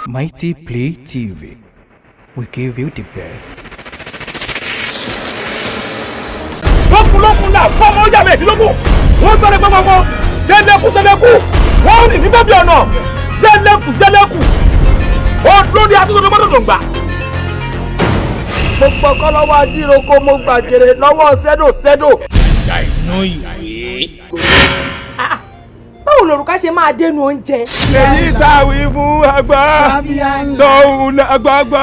Mighty Play TV. We give you the best. Lókun là fún ọmọ ọjà mẹ́ẹ̀ẹ́dínlógún, wọ́n gbọ́dọ̀ gbọ́gbọ́gbọ́ jẹ́lẹ́kù jẹ́lẹ́kù, wọ́n rìn ní bẹ́bí ọ̀nà jẹ́lẹ́kù jẹ́lẹ́kù, olórí atúntò gbọ́dọ̀ gbà. Mo gbọ́kọ́ lọ́wọ́ ajíroko, mo gbàjèrè lọ́wọ́ sẹ́dò sẹ́dò. Ìjà inú ìwé. Báwo lòrùka ṣe máa dénú oúnjẹ? Èyí táwí fún àgbà sọ̀hún àgbààgbà,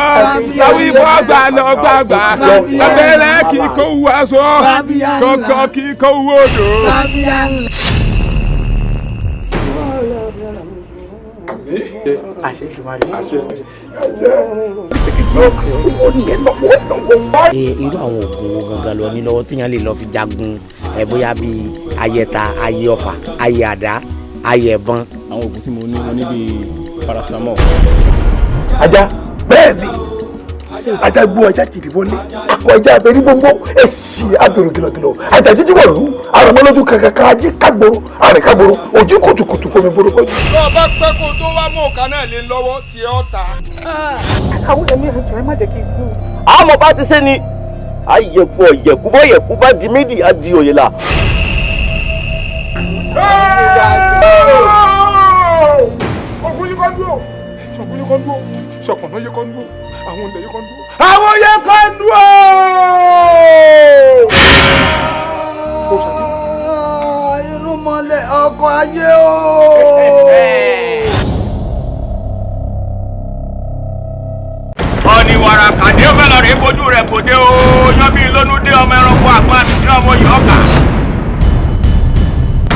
táwí fún àgbà lọ́gbàgbà, abẹ́rẹ́ kí kò wú aṣọ kọ̀ọ̀kan kí kò wú odò. Àṣẹ Èdùmàrè. Àṣẹ. Irú àwọn oògùn wo gangan lọ ní lọ́wọ́ téèyàn lè lọ fi jagun ẹ, bóyá bíi ayẹta, ayé ọfà, ayé àdá, ayé ẹ̀bọn? Àwọn oògùn tí mo ní, mo ní bíi paracetamol. Ajá bẹ́ẹ̀ ni, ajá gbó, ajá jìrì wọlé, akọ ajá abẹ́rí gbogbo èsì abẹ̀rù kìlọ̀kìlọ̀, ajá jíjí wọ̀lú àrùnmọ́lójú kankan, ajé kágboro àrìn kágboro, ojú kùtùkùtù fomi borúkọ jù. Tó o bá pẹ́ kó o tó wá mú ọ̀ka náà lé lọ́wọ́ tí ẹ ọ́ ta. Àwọn ẹ̀mí ẹ̀jọ̀, ẹ má jẹ́ kí n kú. Àmọ́ bá ti ṣe ni àyẹ̀kú ọ̀yẹ̀kú bọ́yẹ̀kú bá di méjì á di òyìnlá. Ògùn yìí kan dúró, ṣọ̀gùn yìí kan dúró, ṣọ̀pọ̀nà yìí kan dúró, àwọn olè yìí kan dúró, àwọn yẹn kan dúró. Irú mọ́lẹ̀ ọkọ̀ ayé o. Ọ̀nì wàràkàdé, ó fẹ́ lọ rèé fojú rẹ̀ kò dé o, yan bí lónú dé, ọmọ ẹranko àgbọn àti ọmọ yìí ọkà.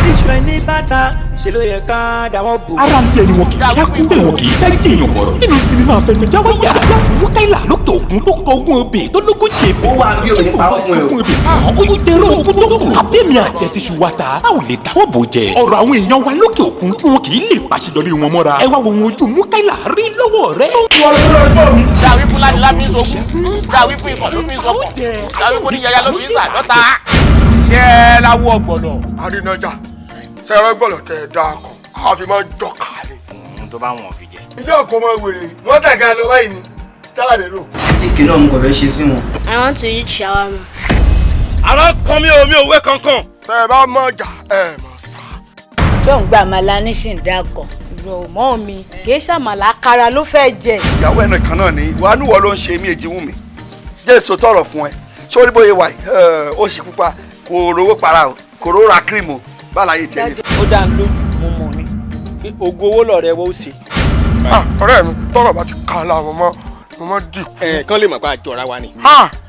Tíṣu ẹni bàtà ṣe ló yẹ ká dáwọ́ bò. Ara ń yẹni, wọn kì í ṣẹ́kù bẹ́ẹ̀, wọn kì í fẹ́ jèèyàn bọ̀rọ̀. Nínú sinimá Afẹnujàwáyà, Wúkáìlà lókè òkun tó kọ ogún ebè tó lógójì ebè. Ó wà bí òní pa ó fún ẹ o. Ogún ebè àwọn oyún ogún tó kù. Abẹ́mi àti ẹ̀ ti ṣu wa ta, a ò lè dáwọ́ bò jẹ. Ọ̀rọ̀ àwọn èèyàn wa lókè òkun tí wọn kì í lè pàṣẹjọrí wọn mọ́ra. Ẹ wá wo ohun ojú Múkáìlà rí lọ́wọ́ rẹ. Dàwí fún ládìlá fi ń sokùn, dàwí fún ikọ̀ ló fi ń sọkọ̀, dàwí fún oníyàyà ló fi ń sàdọ́ta. Iṣẹ́ láwọ̀ ọ̀gbọ̀nọ̀. Àrínájà sẹ́rẹ́ gbọ́dọ̀ tẹ̀ ẹ́ dáa kan, àwọn fi máa ń jọkà ni. Ohun tó bá wọn fi jẹ. Ilé ọkọ̀ máa wèrè wọ́n tẹ̀ka lọ báyìí ni táàdé rò. Jíkì náà mo kò fẹ́ ṣe sí wọn. I want to eat shawarma. Àrà kan mi ò mi ò wé kankan. Tẹ́ ẹ bá mọ̀ jà ẹ mọ̀ sá. Tó ń gba àmàlà nísìn dákọ̀. Ìrọ̀ mọ́ mi, kì í ṣàmàlà, àkàrà ló fẹ́ jẹ. Ìyàwó ẹ̀ nìkan náà ni wàá níwọ̀ ló ń ṣe mí èjì wù mí jẹ́ èso tọrọ fún ẹ sórí bóyá wà yìí, ó sì pupa, kò rówó para o, kò rówó ra cream o, báàláyé tiẹ̀ ní. Ó dá mi lójú, mo mọ̀ ni pé ògo owó lọ̀rẹ́ wọ́n ó ṣe. Ọ̀rẹ́ mi, tọrọ bá ti kà láwọn mọ́ mo mọ́ dì. Ẹ kán lè mọ̀ pé àjọra wa ni.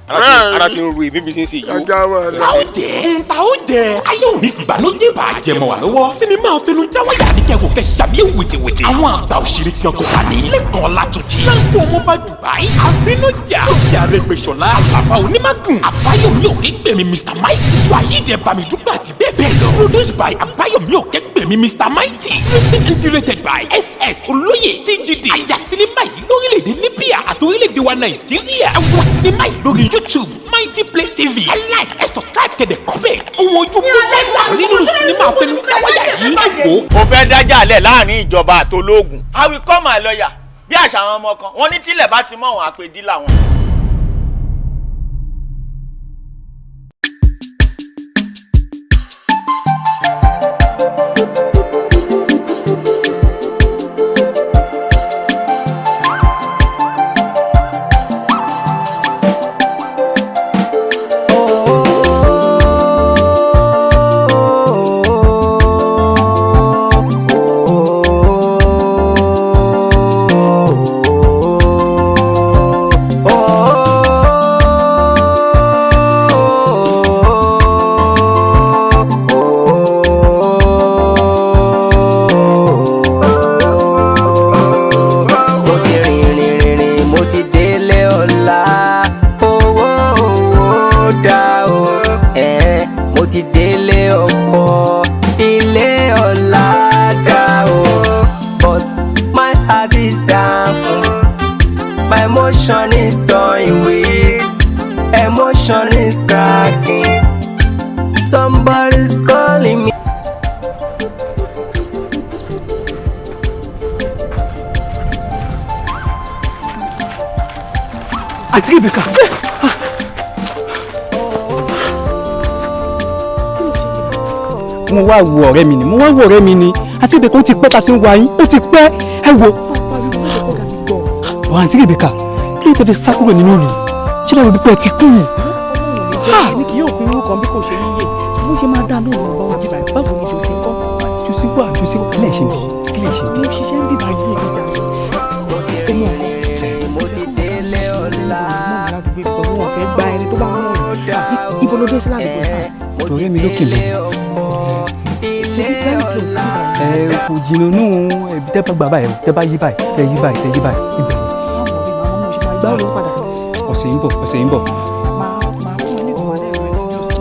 Ara ti ń ru èmi bí ṣe ń ṣe yìí o. Ẹja máa lọ. Ta ó jẹ́, ta ó jẹ́, ayé òní fìbànújẹ́ bàjẹ́ mọ́ wa lọ́wọ́. Sinimá Afẹnujàwáyà ní kẹ́kọ̀ọ́ kẹ́ sàmì wìtìwìtì. Àwọn àgbà òṣèré tí ọkọ̀ wà ní. Lẹ́kọ̀ọ́ Látúnjì. Láńkó ọmọ bá Dubai. Àrínújà. Lọ́sẹ̀ Arẹ́gbẹ́ṣọlá. Àlàbà Onímágùn. Àbáyọ̀mí Òkègbèmí Mr Mighty. Wàyídì Bámidúpẹ́ àti bẹ́ẹ̀ bẹ́ẹ̀ lọ. Produced by Àbáyọ̀mí Òkègbèmí Mr Mighty. Written and directed by SS Olóyè TGD. Àyà sinimá yìí lórílẹ̀‐èdè Libya àti orílẹ̀-èdè wa Nàìjíríà. Ẹ wo sinimá yìí lórí YouTube Mighty Play TV. Ẹ like, ẹ subscribe, kẹ́ dẹ̀ comment. Ohun ojú Múkáìlà rí nínú sinimá Afẹnujàwáyà yìí. Ẹ wò ó. Mo fẹ́ dájà lẹ̀ láàrin ìjọba àtológun. I will call my lawyer. Bí àṣà àwọn ọmọ kan, wọ́n ní tílẹ̀ bá ti mọ́ àwọn àpèdí làwọn. Mo ti rìn rìn rìn rìn, mo ti délé ọ̀la, owó owó dá o, mo ti délé ọkọ, ilé ọ̀la dá o, but my heart is down, my emotion is torn with emotion is cracking, somebody's calling me. Àǹtí Rebecca. Mo wá wo ọ̀rẹ́ mi ni, mo wá wo ọ̀rẹ́ mi ni. Àǹtí Rebecca, ó ti pẹ́ ta ti ń wá yín, ó ti pẹ́. Ẹ wo. Wọ́n Àǹtí Rebecca, kí ló tẹ́ fi sá kúrò nínú ìlú? Ṣé lẹ́rù pípẹ́ ti kú? Èmi kì yóò pín irú kan bí kò ṣe yíyẹ. Bó ṣe máa dá lóhùn ọba wa bíbá, báwo ni Jòsí ń kọ́? Jòsí wà, Jòsí wà, kílẹ̀ ṣe bí? Kílẹ̀ ṣe bí? Mo ṣiṣẹ́ ń bíbá yìí ní jàre. Ó mọ̀ nǹkan. Mo ti délé ọ̀la. Wọn fẹ́ gba ẹni tó bá mọ̀ ọ́. Ibo ló dé sí ládùúgbò yìí? Ọ̀rẹ́ mi lókè lọ. Ṣé bí very close sí ibà yìí? Ẹ kò jìnnà nù, ẹbí tẹ́ bá gbà báyìí, tẹ́ bá yí báyìí, tẹ́ yí báyìí, tẹ́ yí báyìí, ibẹ̀ ni. Ìgbà wo ló ń padà? Ọ̀sẹ̀ yìí ń bọ̀, ọ̀sẹ̀ yìí ń bọ̀. Màá fún ẹ ní ìkọ̀wé rẹ ti Jòsí.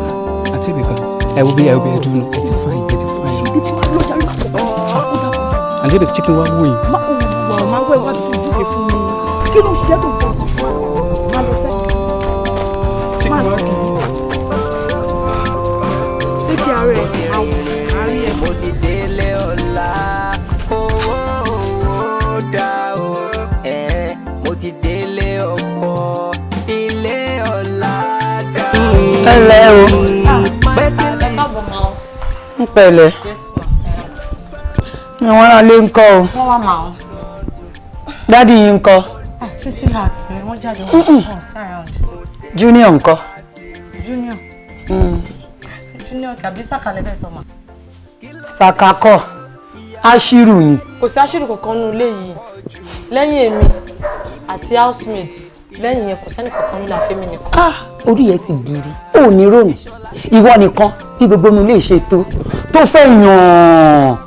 Àǹtí Rebecca, ẹ wo bí ẹ wo bí ẹ dúró náà, ẹ ti fine, ẹ ti fine. Ṣé bí tí wàá lọ́jà rí màá kọ́ Àǹtí Rebecca, chicken wá wò yín. Má wà má wẹ̀ wá tó júwe fún mi. Kí ló ṣe tó gbọ́? Má lọ fẹ́. Chicken wá kí. Take care rẹ̀, àwọn àárín ẹ̀. Mo ti délé ọ̀la. Owó owó dá o. Mo ti délé ọkọ. Ilé ọ̀la dá o. Ẹ ǹlẹ́ o. Ń pẹ̀lẹ́. Àwọn aráalé ń kọ́ o. Wọ́n wá màá. Dádì yín ń kọ́? Ṣé sweetheart mi, wọ́n jáde, wọ́n kàn sí around. Junior ń kọ́? Junior. Junior tàbí sàkàlẹ̀ bẹ́ẹ̀ sọ ma. Sàkàkọ́ Aṣírù ni. Kò sí aṣírù kankan nínú ilé yìí lẹ́yìn èmi àti housemaid. Lẹ́yìn yẹn, kò sẹ́ni kankan nílé àfẹ́mi nìkan. Orí ẹ ti bìrì, ò ní rònú. Ìwọ nìkan bí gbogbo inú ilé ṣe tó tó fẹ́ yàn,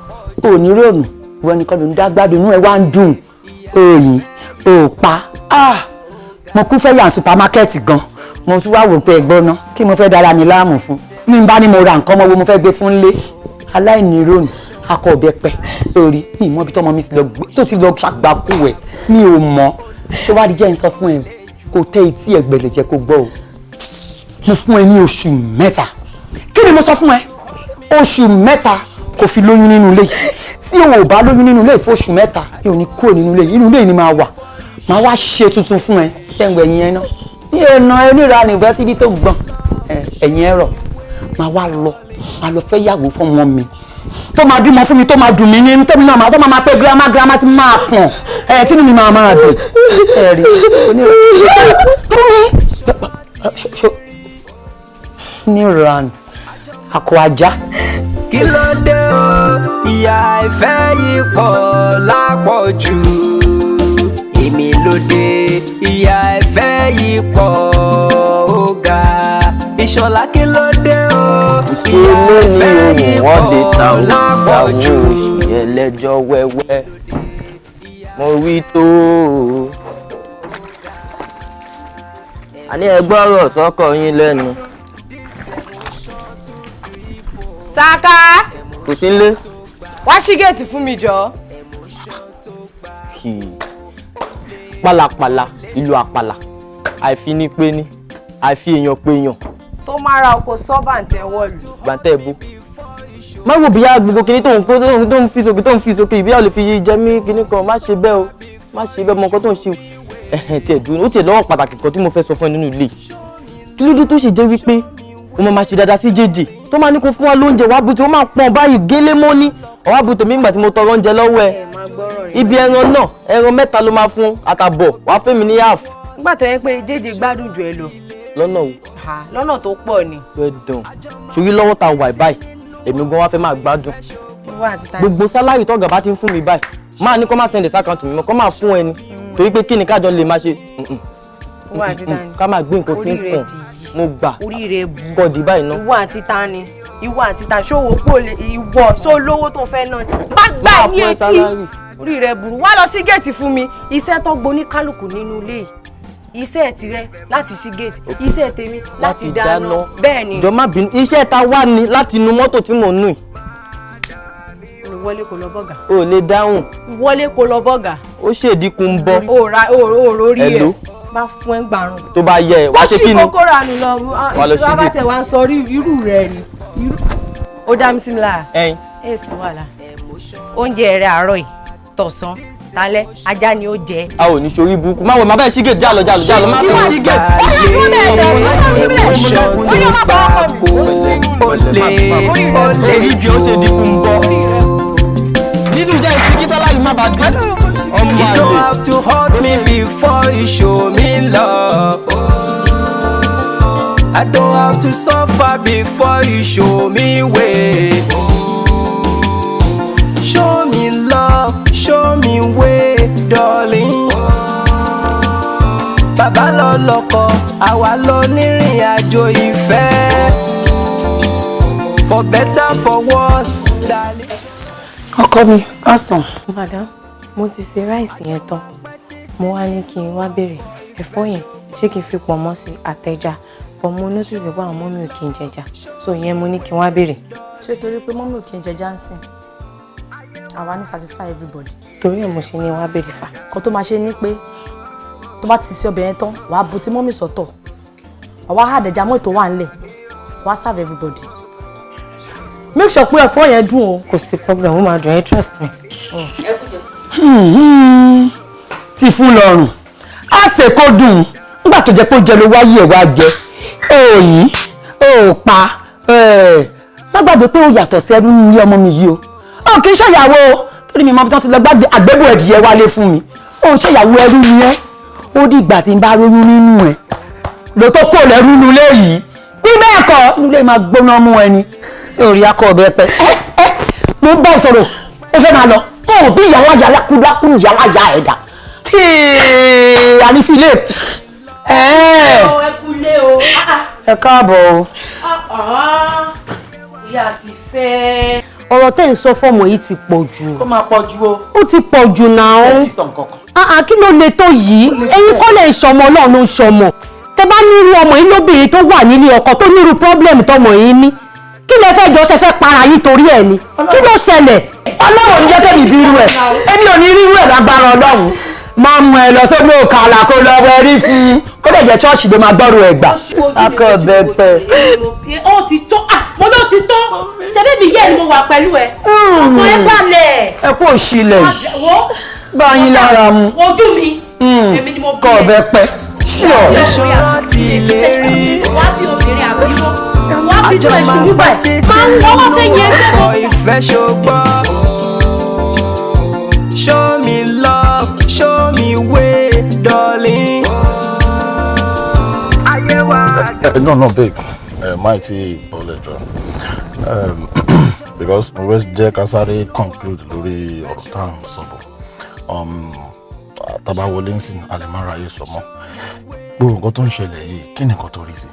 ò ní rònú. Ìwọ nìkan ló ń dá gbádùn, inú ẹ wá ń dùn, òyìn ò pa. Mo kún fẹ́ yàn supermarket gan, mo tún wá wò pé ẹ̀gbọ́n náà kí mo fẹ́ dára mi láàmú fún mi, bá ní mo ra nǹkan mọ́wó mo fẹ́ gbé fún lé. Aláìní rònú, akọ ọbẹ pẹ lórí mi mọ ibi tọmọ mi tó ti lọ ṣàgbákò ẹ, mi ò mọ. Tó wá di jẹ́ ń sọ fún ẹ, kò tẹ etí ẹ gbẹ̀lẹ̀ jẹ́ kó gbọ́ o. Mo fún ẹ ní oṣù 3. Kí ni mo sọ fún ẹ? Oṣù 3 kò fi lóyún nínú ilé yìí. Tí o ò bá lóyún nínú ilé yìí fóṣù 3, mi ò ní kúrò nínú ilé yìí. Inú ilé yìí ni màá wà, màá wá ṣe tuntun fún ẹ. Kẹ́ǹgbẹ̀ ẹ̀yìn ẹ náà ní ọ̀nà oníranì ìfẹ́ síbi tó gbọ̀n ẹ̀yìn ẹ rọ̀. Màá wá lọ, màá lọ fẹ́ yàwó fún ọmọ mi tó máa bímọ fún mi, tó máa dùn mí ní tẹ́mi náà, tó máa pé girama girama tí máa pọ̀n ẹ̀, tínú mi máa máa dùn. Ẹ̀ rí onírànì akọ ajá. Kí ló dé o? Ìyà ìfẹ́ yìí pọ̀ lápọ̀jù. Èmi ló dé, ìyà ìfẹ́ yìí pọ̀ ó ga. Ìṣọ̀lá, kí ló dé o? Ìyà ìfẹ́ yìí wọ́n dé pọ̀ ta ò lápọ̀jù. ẹlẹ́jọ́ wẹ́wẹ́ mo wí tó o. Àní ẹ gbọ́rọ̀ sọ́kọ yín lẹ́nu. Saka. Kò sí nílé. Wá ṣí géètì fún mi jọ. Pálapàla ìlú àpàlà, àìfi ní pé ní àìfi èèyàn pé èèyàn. Tó máa ra oko sọ́bà ń tẹ́wọ́ lù. Gbàǹtẹ́ ìbú. Má wò bíyá gbogbo kinní tó ń kó tó ń fi sókè, tó ń fi sókè, ìbíyá ò lè fi jẹ mí kinní kan. Má ṣe bẹ́ẹ̀ o, má ṣe bẹ́ẹ̀. Mọ nǹkan tó ń ṣe o. Ẹ̀hẹ̀n, tiẹ̀ dúró, ó tiẹ̀ lọ́wọ́ pàtàkì kan tí mo fẹ́ sọ fún ẹ nínú ilé. Kí ló dé tó ṣe jẹ́ wípé o máa ṣe dáadáa sí jèjì tó máa ní kó fún wa lóúnjẹ, wàá bu tí wọ́n máa pọ́n báyìí gélé mọ́ ní ọ̀wá bu tèmi nígbà tí mo tọrọ oúnjẹ lọ́wọ́ ẹ? Ibi ẹran náà, ẹran 3 ló máa fún àtàbọ̀, wàá fẹ́ mi ní half. Nígbà tó yẹ pé jẹ́jẹ́ gbádùn jù ẹ lọ. Lọ́nà wo? Lọ́nà tó pọ̀ ni. Well done. Torí lọ́wọ́ ta wà báyìí, èmi gan wá fẹ́ máa gbádùn. Wà á ti ta. Gbogbo salary tọ́gà bá ti ń fún mi báyìí, máa ní kó má send account mi mọ́, kó máa fún ẹni, torí pé kí ni kájọ lè máa ṣe. Wà á ti ta ni. Ká máa gbé nǹkan sí Orí rẹ nǹkan. ti yí. Mo gbà. Orí rẹ bu. Kọ́ di báyìí náà. Ìwọ àti ta ni? Ìwọ àti ta ṣòwò pò lè ìwọ ṣó lówó tó fẹ́ náà ni? Má gbà Máa ní fún ẹ etí. salary. Orí rẹ burú. Wá lọ sí géètì fún mi. Iṣẹ́ tó gboní kálukú nínú ilé yìí, iṣẹ́ tirẹ̀ láti sí géètì, iṣẹ́ tèmi láti dáná. Bẹ́ẹ̀ ni. Jọ, má bínú, iṣẹ́ ta wá ni láti nu mọ́tò tí mò ń nù yìí. Wọlé kó lọ bọ́gà. O lè dáhùn. Wọlé kó lọ bọ́gà. Ó ṣèdíkù ń bọ́. O ra o rórí ẹ. Hello? Bá fún ẹ gbàrún. Tó bá yẹ ẹ, wá Kó ṣe sì kí ni? kókó ranù lọ. Wà lọ sí Wá bá gate. tẹ̀ wá ń sọ rí irú rẹ ni. Ó dá mi sí mi lára. Ẹyin. Èsì wàhálà. Oúnjẹ rẹ àárọ̀ yìí, tọ̀sán, àtàlẹ́ ajá ni ó jẹ. A ò ní sori burúkú, má wọ má bẹ́ẹ̀ ṣígè, jálọ jálọ jálọ, má bẹ́ẹ̀ ṣígè. Emotion tó gbà kó ó lè ó lè Orí ó ṣe di fún bọ́. Nínú jẹ́ ìsìnkí sálárì má bàa dín. Ọmọ You don't àlè. have to hurt me before you show me love. I don't have to suffer before you show me way. Show me love, show me way, darling. Bàbá lọ lọ́kọ, àwa lọ nírìn àjò ìfẹ́. For better, for worse, darling. Ọkọ mi, kásán. Madam, mo ti ṣe rice yẹn tán. Mo wá ní kí n wá béèrè ẹ̀fọ́ yẹn, ṣé kí n fi pọ̀nmọ́ sí àtẹja? But mo notice pé àwọn mummy ò kí ń jẹja, so ìyẹn mo ní kí n wá béèrè. Ṣé torí pé mummy ò kí ń jẹja ń sìn, àwa ní satisfy everybody? Torí ẹ̀ mo ṣe ní wá béèrè fa. Kan tó máa ṣe ni pé tó bá ti ṣe ọbẹ̀ yẹn tán, wàá bu tí mummy sọ́tọ̀, wàá wá àdẹ̀já mọ́ ètò wà ńlẹ̀, wàá serve everybody. Make sure pé ẹ̀fọ́ yẹn dùn o. Kò sí problem, ó máa dùn ẹ́, trust me. Ti fún lọ́rùn á ṣe kó dùn nígbà tó jẹ́ pé ó jẹ ló wáyé ẹ̀ wá jẹ òyìn ó pa. Má gbàgbé pé ó yàtọ̀ sí ẹrú nílé ọmọ mi yìí o. Ó kì í ṣèyàwó o, torí mi mọ bí wọ́n ti lọ gbàgbé àgbébò ẹ̀dìyẹ wálé fún mi. Ó ń ṣèyàwó, ẹrú ni ẹ́. Ó dìgbà tí n bá róyún nínú ẹ̀ ló tó kó lẹ́rú nílé yìí. Bí bẹ́ẹ̀ kọ́, nílé máa gbóná mú ẹni orí akọ ọbẹ̀ pẹ́. Ẹ mo ń bá ẹ sọ̀rọ̀, ó fẹ́ máa lọ. Wọn ò bí ìyàwó àyà lákúlákú ìyàwó àyà ẹ̀dá àrífilé. Ẹ kúlé o. Ẹ káàbọ̀ o. Ìyá ti fẹ́. Ọ̀rọ̀ tẹ́ ń sọ fọ́mọ yìí ti pọ̀ jù. Ó máa pọ̀ jù o. Ó ti pọ̀ jù náà. Ẹ ti sọ nǹkan kan. Ah ah, kí ló le tó yìí? Ẹ̀yin kọ́ lè ṣọmọ, Ọlọ́run ló ń ṣọmọ. Tẹ bá nírú ọmọ yìí lóbìnrin tó wà nílé ọkọ tó nírú problem tọmọ yìí ní, kí lẹ fẹ́ jọ ṣe? Fẹ́ para yín torí ẹ̀ ni? Kí ló ṣẹlẹ̀? Ọlọ́run ní jẹ́ kẹ́mi bí irú ẹ̀, èmi ò ní rí irú ẹ̀ lágbára Ọlọ́run. Máa mú ẹ lọ sórí òkàlà kó lọ wẹ rí fún un, kó lè jẹ́ ṣọ́ọ̀ṣì ló máa gbọ́rù ẹ̀ gbà. Akọ bẹ́ẹ̀. Ó ti tó. Ah, mo ló ti tó. Ṣe bébí yẹ́ ni mo wà pẹ̀lú ẹ, ọkàn ẹ balẹ̀. Ẹ kú òṣìlẹ̀ yìí bá yín lára mu. Ojú mi, èmi ni mo bí kọ́ ẹ. ọ̀bẹ pẹ́ ṣíọ̀. Ìṣòro ti lè rí. Wá bí obìnrin àbíwọ́, wá bí Àjọ tó máa ẹ̀ṣù pẹ́ báyìí títí máa ń wọ́n fẹ́ yẹn. lórúkọ ìfẹ́ ṣùgbọ́n. Show me love, show me way, darling. Ayé wa. No, babe, máì tí bọ́lẹ̀ jọ, because mo fẹ́ jẹ́ ká sáré conclude lórí ọ̀rọ̀ tá à ń sọ bọ̀. Tá bá wọlé ń sìn, a lè má ráyè sọ mọ́ gbogbo nǹkan tó ń ṣẹlẹ̀ yìí. Kí ni nǹkan tó rí sí?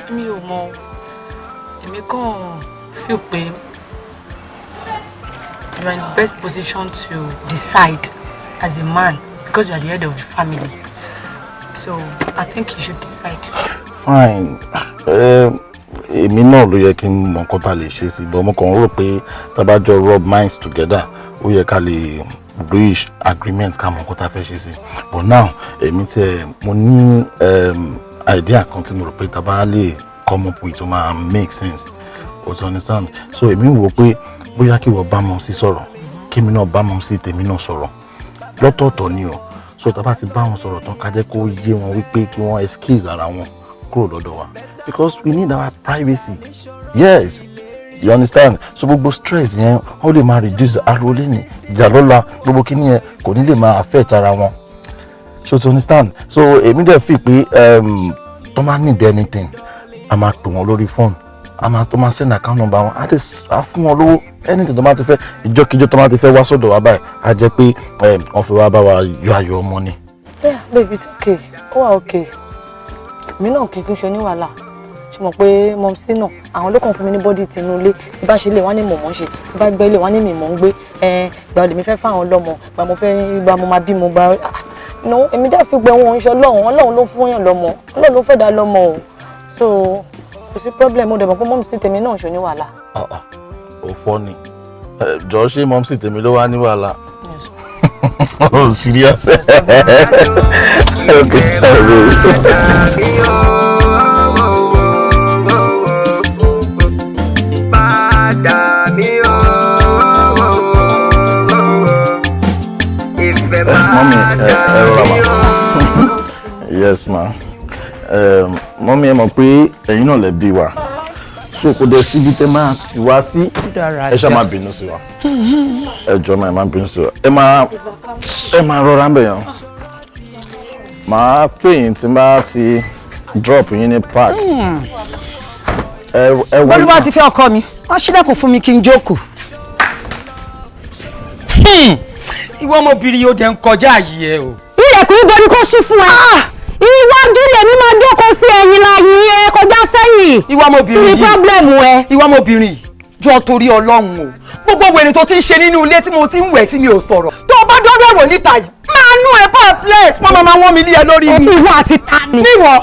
Mi ò mọ, èmi kàn feel pé you are in the best position to decide as a man because you are the head of the family, so I think you should decide. Fine. Èmi náà ló yẹ kí n mọ nǹkan tá a lè ṣe sí, but mo kàn ń rò pé tá a bá jọ rub minds together, ó yẹ ká lè reach agreement, ká mọ nǹkan tá a fẹ́ ṣe sí. But now, èmi tiẹ̀ mo ní idea kan tí mo rò pé tá a bá lè come up with, ó máa make sense o, to understand. So èmi ń wò pé bóyá kí wọ́n bá mọ̀ sí sọ̀rọ̀, kémi náà bá mọ̀ sí tèmi náà sọ̀rọ̀ lọ́tọ̀ọ̀tọ̀ ni o. So tá a bá ti bá wọn sọ̀rọ̀ tán, ká jẹ́ kó yé wọn wípé kí wọ́n excuse ara wọn kúrò lọ́dọ̀ wa, because we need our privacy. Yes, you understand? So gbogbo stress yẹn, ó lè máa reduce. Ariwo lẹ́nìí, ìjà lọ́la, gbogbo kíní yẹn kò ní lè máa affect ara wọn. So to understand, so èmi dẹ̀ fi pé tó máa need anything, a máa pè wọ́n lórí phone, a máa tó máa send account number wọn, a lè á fún wọn lówó. Anything tó máa ti fẹ́, ìjọ́kíjọ́ tó máa ti fẹ́ wá sọ́dọ̀ wa báyìí, á jẹ́ pé wọ́n fi wá bá wa yọ ayọ̀ ọmọ ni. Yeah, babe, it's okay. Ó wà okay. Èmi náà kì í ṣe ní wàhálà. Ṣe mọ̀ pé mumsy náà, àwọn ló kàn fún mi ní body tinú ilé. Tí bá ṣe lè wọ́n ní mò ń ṣe, tí bá gbẹ́ ilé wọ́n ní mi mò ń gbé. Ìgbà lèmi fẹ́ fáwọn lọ́mọ, ìgbà mo fẹ́, ìgbà mo máa bímọ, gba ah, no, èmi dẹ́ fi gbẹ wọn ń ṣe Ọlọ́run. Ọlọ́run ló fún yàn lọ́mọ, Ọlọ́run ló fẹ́ dá lọ́mọ o. So kò sí problem. Mo dẹ̀ mọ̀ pé mumsy tèmi náà ń ṣe ní wàhálà. Ò fọ́ ni jọ, ṣé mumsy tèmi ló wá ní wàhálà? Oh, serious? Okay, sorry. Padà mi o. Mummy, ẹ rọra ma. Yes ma. Mummy, ẹ mọ̀ pé ẹ̀yin náà lẹ bí wa, so kò dé síbi tẹ́ máa tì wá sí. Ẹ ṣáà má bínú sí wa, ẹ jọ̀ọ́ máa, ẹ má bínú sí wa. Ẹ máa rọra ń bẹ̀ yẹn. Màá pè yín tí n bá ti drop yín ní park. Ẹ wọ. Olúwa ti fẹ́ ọkọ mi, wọ́n ṣílẹ̀kùn fún mi kí n jókòó. Ìwọ ọmọbìnrin yóò dẹ̀ ń kọjá àyè ẹ o. Ilẹ̀kùn ibo ni kò ṣí fún ẹ? Iwájú lèmi máa jókòó sí, ẹ̀yìn láàyè ẹ, kọjá sẹ́yìn. Ìwọ ọmọbìnrin Kí ni problem ẹ? Ìwọ ọmọbìnrin yìí, jọ torí Ọlọ́run o, gbogbo wèrè tó ti ń ṣe nínú ilé tí mo ti ń wẹ̀ tí mi ò sọ̀rọ̀, tó o bá dọ́dọ̀ ẹ̀wò níta yìí, máa nú ẹ bá place wọ́n máa wọ́n mi lé ẹ lórí mi. Ìwọ àti ta ni? Níwọ.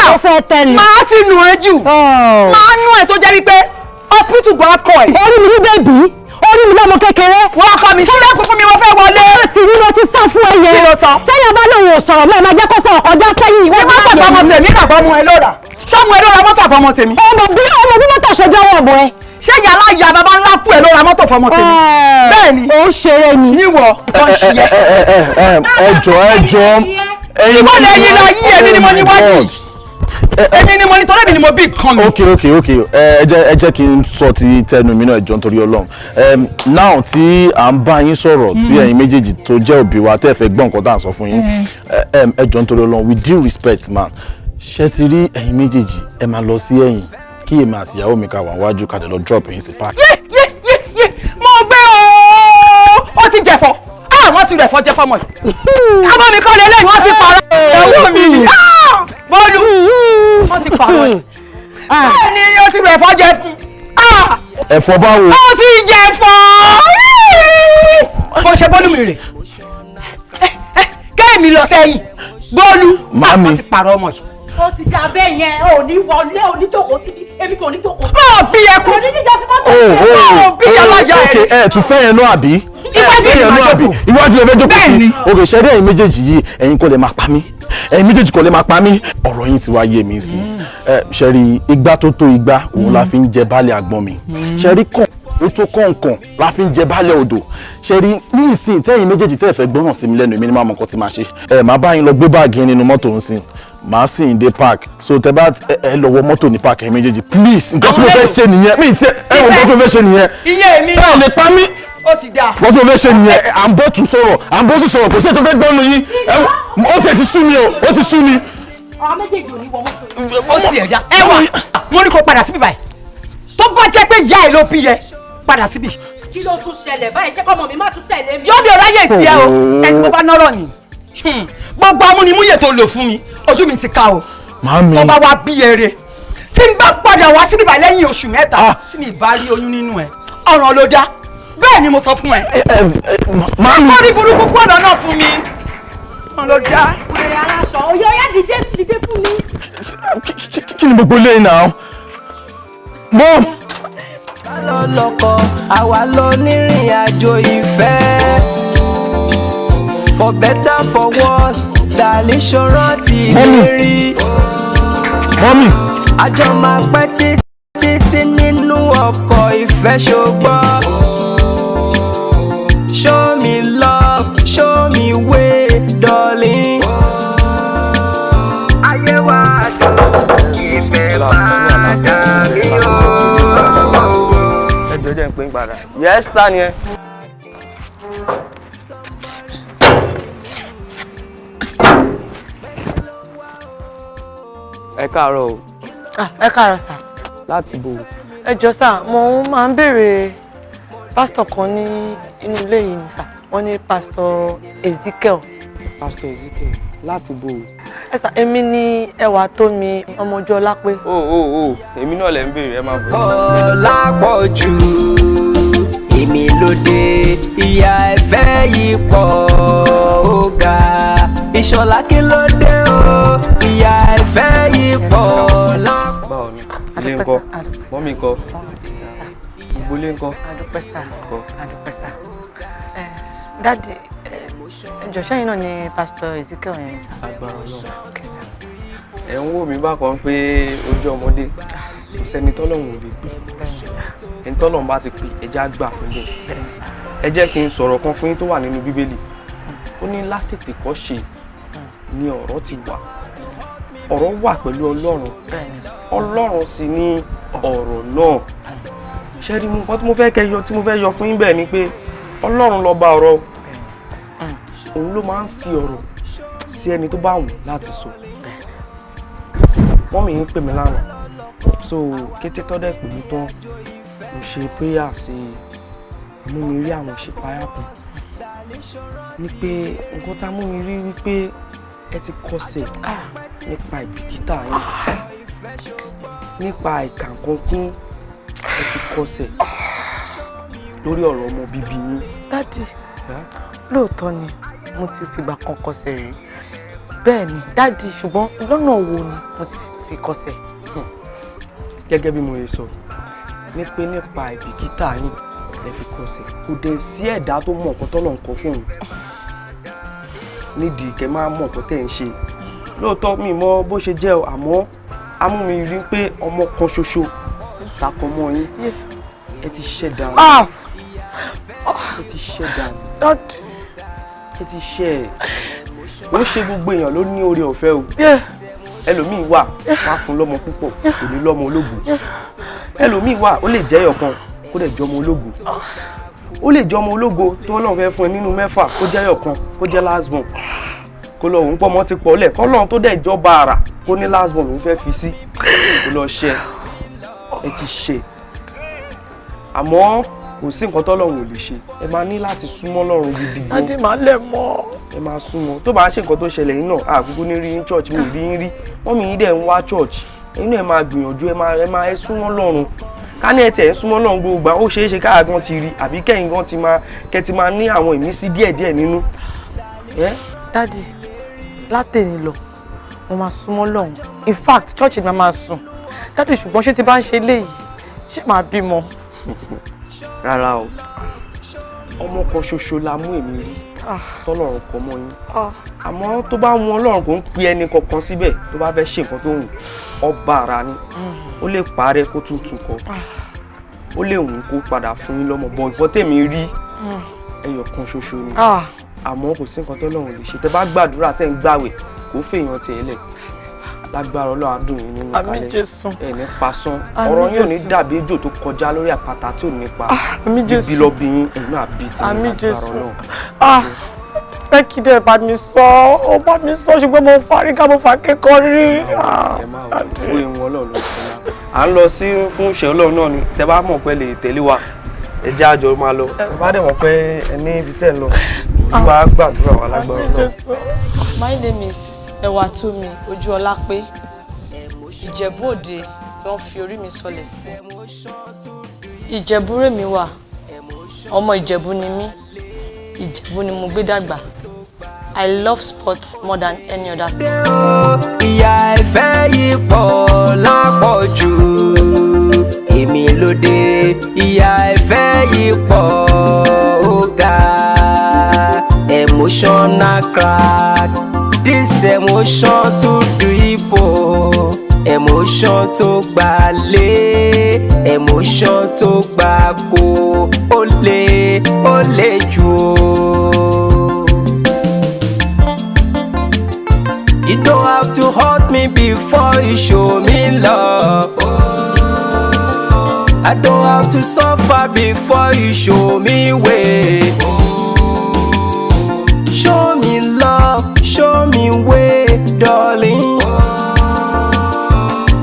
Ó fẹ́ tẹ́lẹ̀. Máa ti nù ẹ jù, máa nú ẹ tó jẹ́ wípé hospital gan akọ ẹ. Orí mi ní baby, orí mi lọ́mọ kékeré. Wọ́n kọ́ mi, sílẹ̀kùn fún mi, wọ́n fẹ́ wọlé. Láti ní mo ti sá fún ẹ yẹn. Kí ló sọ? Sẹ́yìn bá lòun ò sọ̀rọ̀ mọ́, ẹ máa jẹ́ kó sọ̀rọ̀, kọjá sẹ́yìn. Ní mọ́tò àbọ̀mọ tèmi, bàbá ọmọ ẹ ló rà, sọ́mọ ẹ ló ra mọ́tò àbọ̀mọ tèmi? Ọmọ bí mọ́tò ṣe jọwọ́ ọmọ ẹ. Ṣé yàrá ìyá bàbá ńlá kú ẹ ló ra mọ́tò fọmọ tèmi? Bẹ́ẹ̀ ni. Ó ń ṣeré ni. Níwọ wọ́n ṣe yẹ. Ẹ jọ̀ọ́, ẹ jọ̀ọ́. Ìwọ lẹ́yìn la yí, èmi ni mo níwájú yìí, èmi ni mo ní, torí èmi ni mo bí nǹkan mi. Ok, ẹ jẹ́ kí n sọ ti tẹnu mi náà. Ẹ jọ̀ọ́, nítorí Ọlọ́run, now tí à ń bá yín sọ̀rọ̀, tí ẹ̀yin méjèèjì tó jẹ́ òbí wa tẹ́ ẹ fẹ́ gbọ́ nǹkan tá à ń sọ fún yín, ẹ jọ̀ọ́, nítorí Ọlọ́run, with due respect man, ṣé ti rí ẹ̀yin méjèèjì, ẹ máa lọ sí ẹ̀yìn, kí èmi àti ìyàwó mi ká wà wájú, ká dẹ̀ lọ drop yín sí park. Yé yé yé yé, mo gbé ooo, ó ti jẹ̀fọ́. Ah, wọ́n ti rẹ̀ fọ́ jẹ́fọ́ mọ̀ yìí. Abọ́ mi kọ́ lélẹ́yìn, wọ́n ti pààrọ̀ ìyàwó mi ni. Ah, bọ́ọ̀lù, wọ́n ti pààrọ̀ ẹ̀. Bẹ́ẹ̀ ni, ó ti rẹ̀ fọ́ jẹ fún. Ah, Ẹ̀fọ́ báwo? Ó ti jẹ̀fọ́. Bó ṣe bọ́ọ̀lù mi rè kéèmí lọ sẹ́yìn bọ́ọ̀lù. Màámi. Wọ́n ti pààrọ̀ ọmọ yìí. Ó ti dà bẹ́ẹ̀ yẹn, ò ní wọlé, ò ní jókòó síbi, èmi kò ní jókòó. Bọ́ọ̀ bí ẹkú. Kò ní jíjọ sí mọ́tò. Oh, bí yàrá yà ok, ẹ tún fẹ́ yẹn náà àbí? Iwájú ẹ ni yẹn màá náà àbí? jókòó. Iwájú ẹ fẹ́ jókòó sí. Ok, ṣẹ́rí ẹ̀yin méjèèjì yìí, ẹ̀yin kò lè máa pa mí, ẹ̀yin méjèèjì kò lè máa pa mí. Ọ̀rọ̀ yín ti wá yé mi sí. Ẹ ṣẹ́rí, igbá tó tó igbá òun la fi ń jẹ baálé àgbọn mi. Ṣẹ́rí kàn ó tó kọ̀ọ̀kan la fi ń jẹ baálé odò. Ṣẹ́rí ní ìsìn tẹ́yin méjèèjì tẹ́ ẹ fẹ́ gbọ́ràn sí mi lẹ́nu, èmi ni máa mọ nǹkan tí máa ṣe. Ẹ máa bá yín lọ gbé báàgì yín nínú mọ́tò ń sìn, màá sì ń dé park, so tẹ bá ẹ lọ wọ mọ́tò ní park, ẹ̀yin méjèèjì, please. Nǹkan tí mo fẹ́ ṣe nìyẹn. Mi ti ẹ wọ, nǹkan tí mo fẹ́ ṣe nìyẹn. Iye èmi náà. Ẹ lè pa mí. Ó ti dáa. Wọ́n tó fẹ́ ṣe nìyẹn. À ń bọ́ tún sọ̀rọ̀, à ń bọ́ sí sọ̀rọ̀, kò sí ètò fẹ́ gbọ́nu yín. Ó tẹ̀ ti sú mi o, ó ti sú mi. Àwọn méjèèjì ò ní wọ mọ́tò yìí. Ó ti ẹ̀dá ẹ wà, mo ní kó padà síbí báyìí. Tó bá jẹ́ pé ìyá ẹ̀ ló bí yẹ, padà síbí. Kí ló tún ṣẹlẹ̀ báyìí? Ṣé kọ́mọ mi má tún tẹ̀lé mi? Jọ́bí ọ̀ráyè tiẹ̀ o, ẹ tí mo bá nọ́rọ̀ ni gbogbo amúnimúyè tó lò fún mi, ojú mi ti ká o. Màámi. Tó bá wá bí eré, tí n bá padà wá síbí báyìí lẹ́yìn oṣù 3, tí mi bá rí oyún nínú ẹ, ọ̀ràn ló dá. Bẹ́ẹ̀ ni mo sọ fún ẹ. Màámi. Kọ́rí burúkú gbọ́dọ̀ náà fún mi, ọ̀ràn ló dá. Wèrè aláṣọ, oyè, ọyá, dìde, dìde fún mi. Kí ni gbogbo eléyìí náà? Mom. Lọ lọ́kọ, àwa lọ nírìn àjò ìfẹ́. For better for worse, dàlí ṣòro ti lérí. Mummy. Àjọ máa pẹ́ títí nínú ọkọ̀ ìfẹ́, ṣùgbọ́n show me love, show me way, darling. Ayé wa dùn, ìfẹ́ máa dàbí o. Ẹ jọ̀ọ́, jẹ́ n pè ń padà. Yes, ta ni ẹ? Ẹ káàárọ̀ o. Ah, ẹ káàárọ̀ sà. Láti bo? Ẹ jọ̀ọ́ sà, mo máa ń béèrè pásítọ̀ kan ní inú ilé yìí ni sà. Wọ́n ní Pásítọ̀ Ezekiel. Pásítọ̀ Ezekiel láti bo? Ẹ sà, èmi ní ẹwà tó mi ọmọ ojú ọlá pé. O, èmi náà lẹ ń béèrè, ẹ máa bọ̀. Lápọ̀jù èmi ló dé, ìyá ẹ̀fẹ́ yìí pọ̀, ó ga. Ìṣọ̀lá, kí ló dé o? Ìyá ẹ̀fẹ́ yìí pọ̀ lápọ̀. Báwo ni ilé ńkọ́? Mummy ńkọ́? Gbogbo ilé ńkọ́? Àdúpẹ́ sà. Ńkọ́? Àdúpẹ́ sà. Ẹ daddy, ẹ jọ̀ọ́, ṣẹ́yìn náà ni Pásítọ̀ Ezekiel yẹn sà? Agbára Ọlọ́run. Ẹ ń wò mí bákan pé ojú ọmọdé, kò sẹ́ni tọ́lọ́run ò lè gbé. Ẹni tọ́lọ́run bá ti pè, ẹ jẹ́ á gbà fún bẹ́ẹ̀. Ẹ jẹ́ kí n sọ̀rọ̀ kan fún yín tó wà nínú Bíbélì. Ó ní látètè kọ́ ṣe ni ọ̀rọ̀ ti wà, ọ̀rọ̀ wà pẹ̀lú Ọlọ́run, Ọlọ́run sì ni ọ̀rọ̀ náà. Ṣé rí nǹkan tí mo fẹ́ kẹ́ yọ, tí mo fẹ́ yọ fún yín bẹ́ẹ̀ ni pé Ọlọ́run ló bá ọ̀rọ̀, òun ló máa ń fi ọ̀rọ̀ sí ẹni tó bá wù láti sọ. Mummy yín pè mí lánàá, so kété tọ́dẹ̀ pè mí tán, mo ṣe prayer sí i, mú mi rí àwọn ìṣípayá kan ní pé nǹkan tá a mú mi rí wípé ẹ ti kọsẹ̀ nípa ìbìkítà yín, nípa ìkàǹkankún, ẹ ti kọsẹ̀ lórí ọ̀rọ̀ ọmọ bíbí yín. Daddy, lóòótọ́ ni mo ti fìgbà kan kọsẹ̀ rí. Bẹ́ẹ̀ ni, Daddy, ṣùgbọ́n lọ́nà wo ni mo ti fi kọsẹ̀? Gẹ́gẹ́ bí mo ṣe sọ ní pé nípa ìbìkítà yín lẹ fi kọsẹ̀. Kò dẹ̀ sí ẹ̀dá tó mọ̀ nǹkan tọ́lọ̀ ń kọ fún un nídìí kẹ́ máa mọ̀ nǹkan tẹ́ ń ṣe. Lóòótọ́, mi mọ bó ṣe jẹ́ o, àmọ́ á mú mi rí pé ọmọ kan ṣoṣo takọ mọ́ yín, ẹ ti ṣẹ̀ dànù, ẹ ti ṣẹ̀ dànù, ẹ ti ṣẹ̀ ẹ̀. Ó ṣe gbogbo èèyàn ló ní oore ọ̀fẹ́ o. Ẹlòmíì wà, wá fún lọ́mọ púpọ̀, kò ní lọ́mọ ológo. Ẹlòmíì wà, ó lè jẹ́ ọ̀kan, kó dẹ̀ jọmọ ológo. Ó lè jọmọ ológo tó Ọlọ́run fẹ́ fún ẹ nínú mẹ́fà, kó jẹ́ ọ̀kan, kó jẹ́ last born, kó lọ òun pọ̀ mọ́ ti pọ̀ lẹ̀, kọ́lọ́run tó dẹ̀ jọba àrà, kó ní last born òun fẹ́ fi sí, kó lọ ṣe. Ẹ ti ṣe, àmọ́ kò sí nǹkan tọ́lọ́run ò lè ṣe. Ẹ máa ní láti súnmọ́ Ọlọ́run gidi gan. Daddy, máa lẹ̀ mọ́. Ẹ máa súnmọ́. Tó bá ṣe nǹkan tó ṣẹlẹ̀ yín náà, àkókò ní rí church, mi rí yín rí wọ́n mi yín dẹ̀ ń wá church. Ẹ̀yin náà, ẹ máa gbìyànjú, ẹ máa ẹ súnmọ́ Ọlọ́run. Ká ní ẹ tẹ̀ ẹ súnmọ́ Ọlọ́run gbogbo gbà, ó ṣeé ṣe káà gan ti rí, àbí kẹ́yìn gan ti máa kẹ́ ti máa ní àwọn ìmísí díẹ̀díẹ̀ nínú. Daddy, látẹ̀ni lọ, mo máa súnmọ́ lọ́hùn. In fact, church ni màá máa sùn. Daddy, ṣùgbọ́n ṣé ti bá ń ṣe léyìí, ṣé màá bímọ? Rárá o, ọmọ kan ṣoṣo la mú èmi rí tọ́lọ́run kọ mọ́ yín. Àmọ́ tó bá wọn, Ọlọ́run kò ń pe ẹni kankan síbẹ̀. Tó bá fẹ́ ṣe nǹkan tó wù, ọba ara ni, ó lè parẹ́ kó tún tún kọ, ó lè wù kó padà fún yín lọ́mọ bọ̀. Nǹkan tèmi rí, ẹyọ kan ṣoṣo ni. Àmọ́ kò sí nǹkan tọ́lọ́run lè ṣe. Tẹ́ bá gbàdúrà, tẹ́ ń gbàwẹ̀, kó fèèyàn tiẹ̀ lẹ̀, lágbára Ọlọ́run, á dùn yín nínú. Àmín. Kalẹ̀. Jésù. Ẹ ní pasán. Àmín. Ọ̀rọ̀ yín ò ní Jésù. dàbí ejò tó kọjá lórí àpáta tí ò ní pa. Àmín, Jésù. Bíbí lọ bí yín, ẹ̀yin náà bí tí Àmín. lágbára Jésù. Ọlọ́run. Ah, ẹ kí dẹ́ bá mi sọ, ó bá mi sọ, ṣùgbọ́n mo fárígá, mo fà kékọ̀ọ́ rí. Ẹ máa wọ owó ìwọ̀n Ọlọ́run ló sọ náà. À ń lọ sí fún ìṣẹ́ Ọlọ́run náà ni. Tẹ bá mọ̀ pé lè tẹ̀lé wa, ẹ jẹ́ àjọ máa lọ. Ẹ bá dẹ̀ mọ̀ pé ẹ ní ibi tẹ̀ ń lọ, Olúwa á gbàdúrà wa lágbára Ọlọ́run. My name is Ẹwàtómi Ojúọlápé. Ìjẹ̀bú Òde ló ń fi orí mi sọlẹ̀ sí. Ìjẹ̀bú rèmi wà. Ọmọ Ìjẹ̀bú ni mí. Ìjẹ̀bú ni mo gbé dàgbà. I love sports more than any other thing. Ìyà ìfẹ́ yìí pọ̀ lápọ̀jù, èmi ló dé. Ìyà ìfẹ́ yìí pọ̀, ó ga. Emotional crack, this emotion too deep o. Emotion tó gbà lé, emotion tó gbà kó, ó lè, ó lè jù o. You don't have to hurt me before you show me love. I don't have to suffer before you show me way. Show me love, show me way, darling.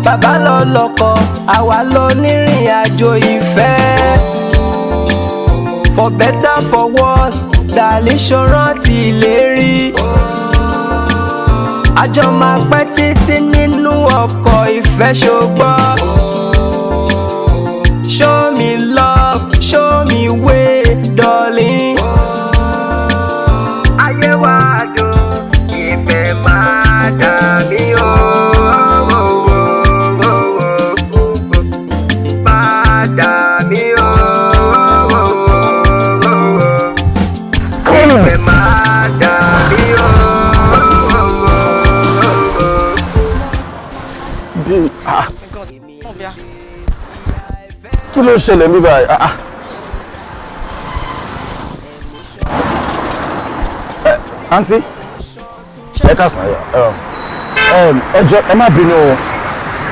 Bàbá lọ lọ́kọ, àwa lọ nírìn àjò ìfẹ́. For better, for worse, darling, ṣọ́rántí ìlérí. Àjọ máa pẹ́ títí nínú ọkọ̀ ìfẹ́, ṣùgbọ́n. Show me love, show me way, darling. Ayé wa dùn, ìfẹ́ máa dà mí o. Máa dà mí o. Ìfẹ́ máa dà mí o. Bí ah, kí ló ń ṣẹlẹ̀ níbí báyìí? Ah, ah. Àǹtí, ẹ káàsán. Ẹ jọ̀ọ́, ẹ má bínú o,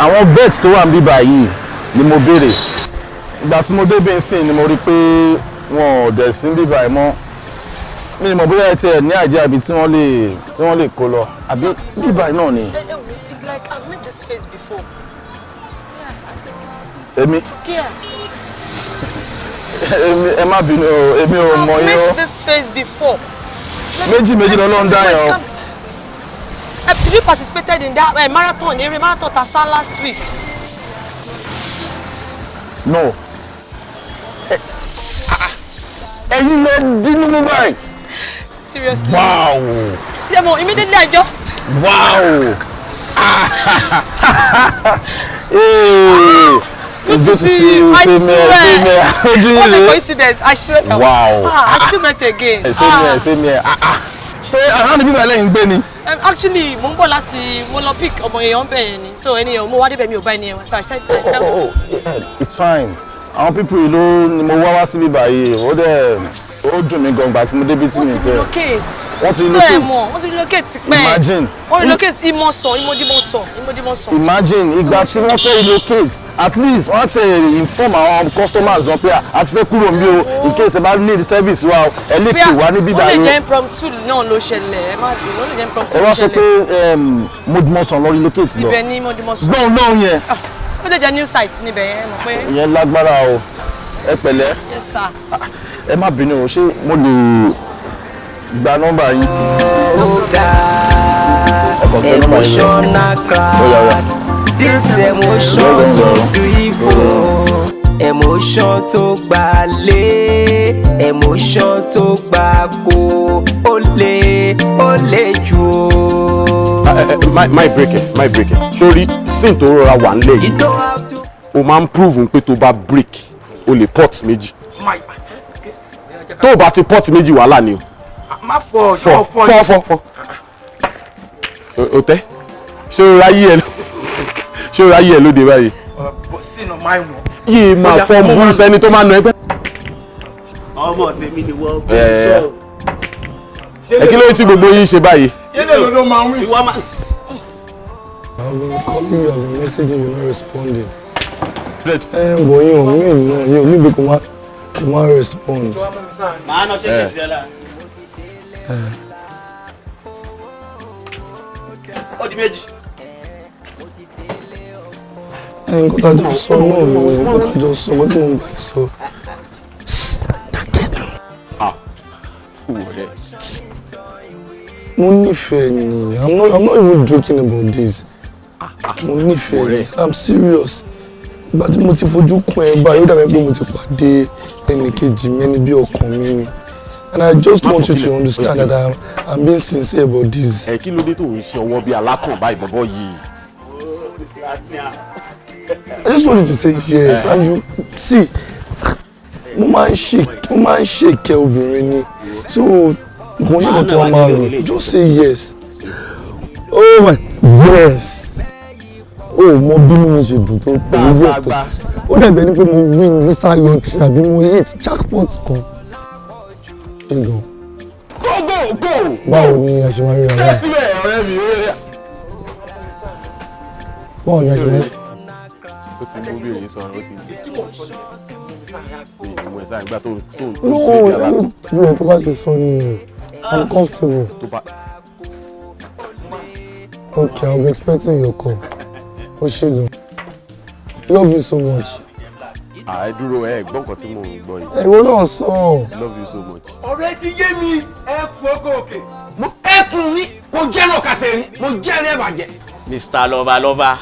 àwọn vet tó wà níbí báyìí ni mo béèrè. Ìgbà tí mo débí nsìn ni mo rí pé wọn ò dẹ̀ sí níbí báyìí mọ́. Mi ni mo bóyá ẹ tiẹ̀ ní àjẹ́ àbí tí wọ́n lè kó lọ àbí níbí báyìí náà ni. It's like I've met this face before. Èmi? Yeah. Èmi, ẹ má bínú o, èmi ò mọ̀ I've yín o. met this face before. Méjì méjì lọ́lọ́run dá yẹn o. Did you participated in that marathon, eré marathon ta sá last week? No. Ẹ̀yin lẹ dín nínú báyìí. Seriously. Wow. Yeah, mo immediately I just. Wow. Hey, it's good to see you. I Same here, swear. same here. Ojú What a yìí rèé. coincidence. I swear. Wow. Ah, I still met you again. Same here, same here. Ah, ah. Ṣé around ibi báyìí lẹ́yìn gbé ni? Actually, mo ń bọ̀ láti mo lọ pick ọmọ èèyàn bẹ̀ yẹn ni. So ẹni yẹn mo wá débẹ̀, mi ò bá ẹni yẹn wá. So I said I felt. Oh, yeah, it's fine. Àwọn people yìí ló ni mo wá wá síbí báyìí. Ó dẹ̀ ó dùn mí gan gbà tí mo débi tí mi Wọ́n ti tẹ̀. relocate. Wọ́n ti So ẹ relocate. mọ̀, wọ́n ti relocate ti pẹ́. Imagine. Wọ́n relocate Ìmọ̀sán, Ìmọ̀dìmọ̀sán, Ìmọ̀dìmọ̀sán. Imagine, ìgbà tí wọ́n fẹ́ relocate, at least wọ́n ti inform àwọn customers wọn pé a ti fẹ́ kúrò níbí o, in case ẹ bá need service wa o, ẹ lè pè wá níbí Ó lè báyìí jẹ́ o. impromptu náà ló ṣẹlẹ̀, ẹ má bínú, ó lè jẹ́ impromptu Ẹ ló wá sọ pé ṣẹlẹ̀. Modimosan lọ relocate lọ. Ibẹ̀ ni Ìmọ̀dìmọ̀sán. Gbọ́n náà yẹn. Ó lè jẹ́ new site níbẹ̀ yẹn, ẹ mọ̀ pé. Ìyẹn lágbára o, ẹ pẹ̀lẹ́. Yes, sir. Ẹ má bínú o, ṣé mo lè gba nọ́mbà yín? Ẹ kàn tẹ nọ́mbà yín lọ. Emotional Ó yá, ó yá. cry. This emotion tó dribble, emotion tó gbà lé, emotion tó gbà kó, ó lè, ó lè jù ó. My break ẹ, my break ẹ. Sórí scene tó rọra wà nílẹ̀ yìí, o máa ń prove pé tó bá break, o lè pot méjì. Tó o bá ti pot méjì, wàhálà ni o. Má fọ. Fọ fọ fọ fọ. O tẹ ṣé o ráyé ẹ lóde báyìí? Sínú máa ń wọ. Yìí máa fọ bú sẹ́ni tó máa nà ẹgbẹ́. Ọmọ tèmi ni wọ́n Ẹ ẹ, kí ló dé tí gbogbo yín ṣe báyìí? Ṣé lè ló máa ń rí? I've been calling you, I've been messaging you, you're not responding. Ẹ bọ̀ yín ò mí náà, yín ò níbi kò má respond. Màá nọ ṣé kìí ṣe la. Ẹ Ó di méjì. Ẹ nǹkan tá a jọ sọ náà ni nǹkan tá a jọ sọ, nǹkan tí mo ń bá ẹ sọ. Ah, wọlé. Mo nífẹ̀ẹ́ ni, I'm not even joking about this. Mo nífẹ̀ẹ́ ni, I'm serious. Ìgbà tí mo ti fojú kún ẹ báyìí, ó dàbí pé mo ti pàdé ẹnì kejì mi, ẹni bí ọkàn mi ni. And I just want you to understand that I'm being sincere about this. Ẹ kí ló dé tó ń ṣe ọwọ́ bíi alákàn báyìí, bọ́bọ́ yìí? I just want you to say yes, and you see, mo máa ń ṣe ìkẹ́ obìnrin ni, so kò ń ṣe nǹkan tó wà máa rò. Just say yes. Oh my, yes. Oh, mo bínú mi ṣe dùn tó pẹ̀lú yes tó ó dàbí ẹni pé mo win visa lottery àbí mo hit jackpot kan. Ṣé gan? Go, go, go. Báwo ni a ṣe máa ríra Ẹ báyìí? síbẹ̀, ọ̀rẹ́ mi. Báwo ni a ṣe máa rí? Ó ti mú obìnrin sọ̀rọ̀, ó ti mú ẹ sáà ìgbà tó ń No, ṣe bí alákàn. bí ẹ tó bá ti sọ ni I'm comfortable. Tó bá Okay, I'll be expecting your call. Ó ṣé gan. Love you so much. À, ẹ dúró, ẹ gbọ́ nǹkan tí mò ń gbọ́ yìí. Ìwọ náà sọ. Love you so much. Ọ̀rẹ́ ti yé mi, ẹkùn ọkọ̀ òkè. Ẹkùn mi kò jẹ́ràn kàṣẹ́ rí, mo jẹ́rìí ẹ̀ bàjẹ́. Mr. Lover Lover,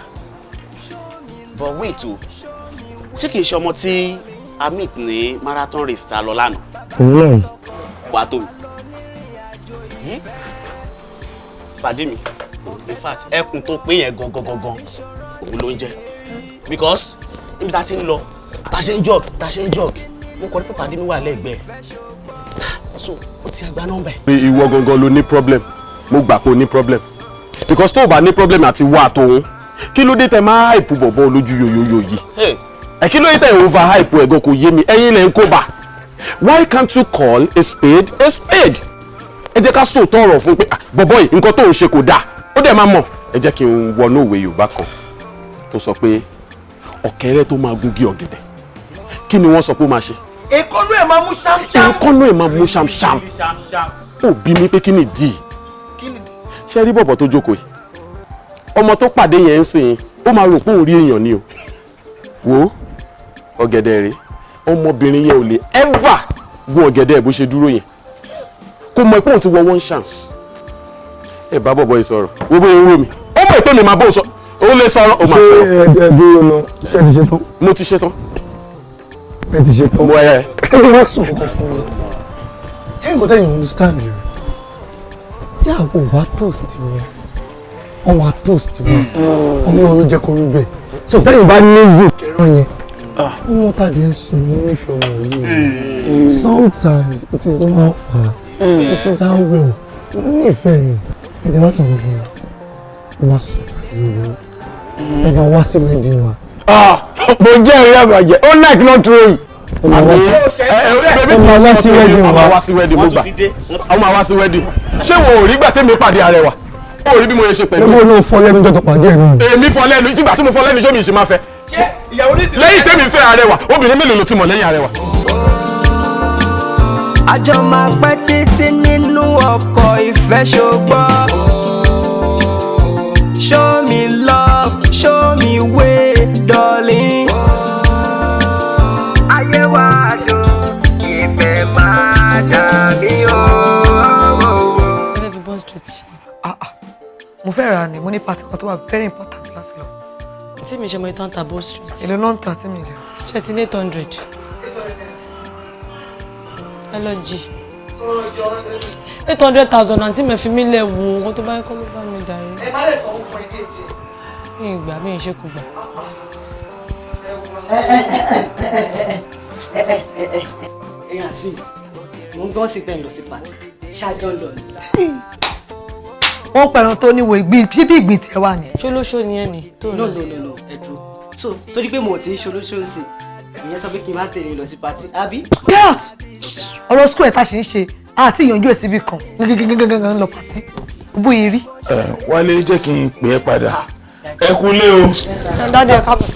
but wait o, ṣé kìí ṣe ọmọ tí a meet ní marathon race ta lọ lánàá? Òun náà. Wàá tó mi pàdé mi. In fact, ẹkùn tó pé yẹn gangan gangan òun ló ń jẹ, because níbi tá a ti ń lọ, tá a ṣe ń jog, tá a ṣe ń jog, mo kọ́ ní pé pàdé mi wà lẹ́gbẹ̀ẹ́, so ó ti àgbà nọ́mbà ẹ̀. Pé ìwọ gangan ló ní problem, mo gbà pé o ní problem, because tó o bá ní problem àti wà àtòun, kí ló dé tẹ máa hype bọ̀bọ̀ lójú yoyoyo yìí? Ẹ kí ló dé tẹ over hype ẹ̀ gan? Kò yé mi. Ẹ̀yin lẹ̀ ń kó bá. Why can't you call a spade a spade? Ẹ jẹ́ ká sòótọ́ ọ̀rọ̀ fún pé, "Ah, bọ̀bọ́ yìí, nǹkan tó ń ṣe kò dáa." Ó dẹ̀ máa mọ̀. Ẹ jẹ́ kí n wọnú òwe Yorùbá kan tó sọ pé ọ̀kẹ́rẹ́ tó máa gúngi ọ̀gẹ̀dẹ̀, kí ni wọ́n sọ pé ó máa ṣe? Èkónú ẹ̀ máa mú ṣámṣám. Èékánná ẹ̀ máa mú ṣámṣám. Ó bí mi pé kí ni ìdí? Ṣé rí bọ̀bọ̀ tó jókòó yìí, ọmọ tó pàdé yẹn ń sìn, ó máa rò pé òun rí èèyàn ni o. Wo ọ̀gẹ̀dẹ̀ rèé, ọmọbìnrin yẹn ò lè ever gun ọ̀gẹ̀dẹ̀ ẹ̀ bó ṣe dúró yẹn. Kò mọ̀ pé òun ti wọ one chance. Ẹ bá bọ̀bọ̀ yìí sọ̀rọ̀, wo bóyá ń wò mí, ó mọ̀ pé mi máa bó sọ, ó lè sọ̀rọ̀, ó máa sọ̀rọ̀. Ṣé ẹ dúró lọ, ṣé ẹ ti ṣe tán? Mo ti ṣe tán. Ẹ ti ṣe tán. Mo ẹ. Ẹ wá sọ nǹkan fún yín. Ṣé nǹkan tẹ̀yìn understand rẹ̀, tí àwọn ò bá toast wọn, wọn wá toast wọn, Ọlọ́run ló jẹ́ kó rí bẹ́ẹ̀. So tẹ́yìn bá ní yìí kẹrán yẹn, wọ́n tàbí ń sùn ní nífẹ̀ẹ́ ọmọ yìí. Sometimes it is not how far, it is how well. Mo nífẹ̀ẹ́ ni. Ẹ̀dẹ̀ wá sọ̀rọ̀ fún mi, wọ́n surprise mi, ẹ máa wá sí wedding wa. Mo jẹ́rìí àbàjẹ́, ó like not throwing. Ó máa wá sí wedding Ó wa. máa wá sí wedding, mo gbà, ó máa wá sí wedding. Ṣé wo ò rí gbà tẹ́mi pàdé Arẹwà? Ó rí bí mo ṣe pẹ̀lú. Lẹ́mọ̀ náà fọ́ lẹ́nu jọ́tọ̀ pàdé ẹ̀ náà. Èmi fọ́ lẹ́nu, ìgbà tí mo fọ́ lẹ́nu, ṣé mi ṣe máa fẹ́ lẹ́yìn tẹ́mi fẹ́ Arẹwà? Obìnrin mélòó ló ti mọ̀ lẹ́yìn Arẹwà? Àjọ máa pẹ́ títí nínú ọkọ̀ ìfẹ́, ṣùgbọ́n show me love, show me way, darling. Ayé wa dùn, ìfẹ́ máa dàbí o. Ẹ fẹ́ fi Bond Street ṣe? Mo fẹ́ rà ní, mo ní party kan tó wà very important láti lọ. Tí mi ṣe mọ ìtàn ta Bond Street. Èlò náà ń tà tí mi lè. Ṣe ti ní 800? Ẹ lọ jì. 800,000, àǹtí mi, fi mí lẹ̀ wò ó tó bá yẹ kó ló bá mi dàrí. Ẹ má lè sanwó fún ẹ díẹ̀ díẹ̀. Mi ì gbà, mi ì ṣe kò gbà. Ẹ̀yin àti mi, mò ń gbọ́ sí pé ń lọ sí party, ṣáájọ́ ń lọ ni. Wọ́n pẹ̀ràn tó níwò ìgbín, ṣé bí ìgbín tiẹ̀ wà ní. Ṣolóṣó ni ẹ ní tó No, no, no, no, ẹ dúró. So torí pé mo ti ń ṣolóṣó ń sìn, ìyẹn sọ pé kí n má tẹ̀lé lọ sí party, àbí? Get out! Ọ̀rọ̀ school ẹ̀ tá a ṣe ń ṣe àti ìyànjú ẹ̀ síbi kan gangan lọ party bó yìí rí. Ẹ Wálé, jẹ́ kí n pè é padà. Ẹ kúlé o. Daddy, ẹ káàbọ̀.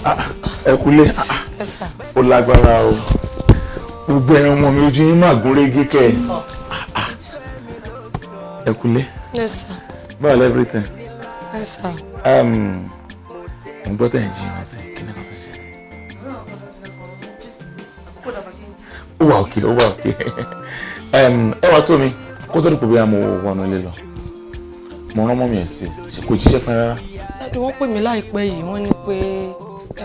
Ẹ kúlé. Ó lágbára o, gbogbo ẹ̀yin ọmọ mi, ojú yín máa gún régé kẹ́ ẹ. Ẹ kúlé. Yes, sir. Báwo lẹ, everything? Yes, sir. Mo gbọ́ tẹ̀ ń jí wọn sí, kí ni kò tó ṣe? Ó wà òkè, ó wà òkè. Ẹ wá tó mi kó tó dípò bí a mo wọnú ilé lọ, mo rán mọ́mí ẹ̀ sí, ṣe kò jíṣẹ́ fún ẹ rárá? Daddy, wọ́n pè mí láìpẹ́ yìí, wọ́n ní pé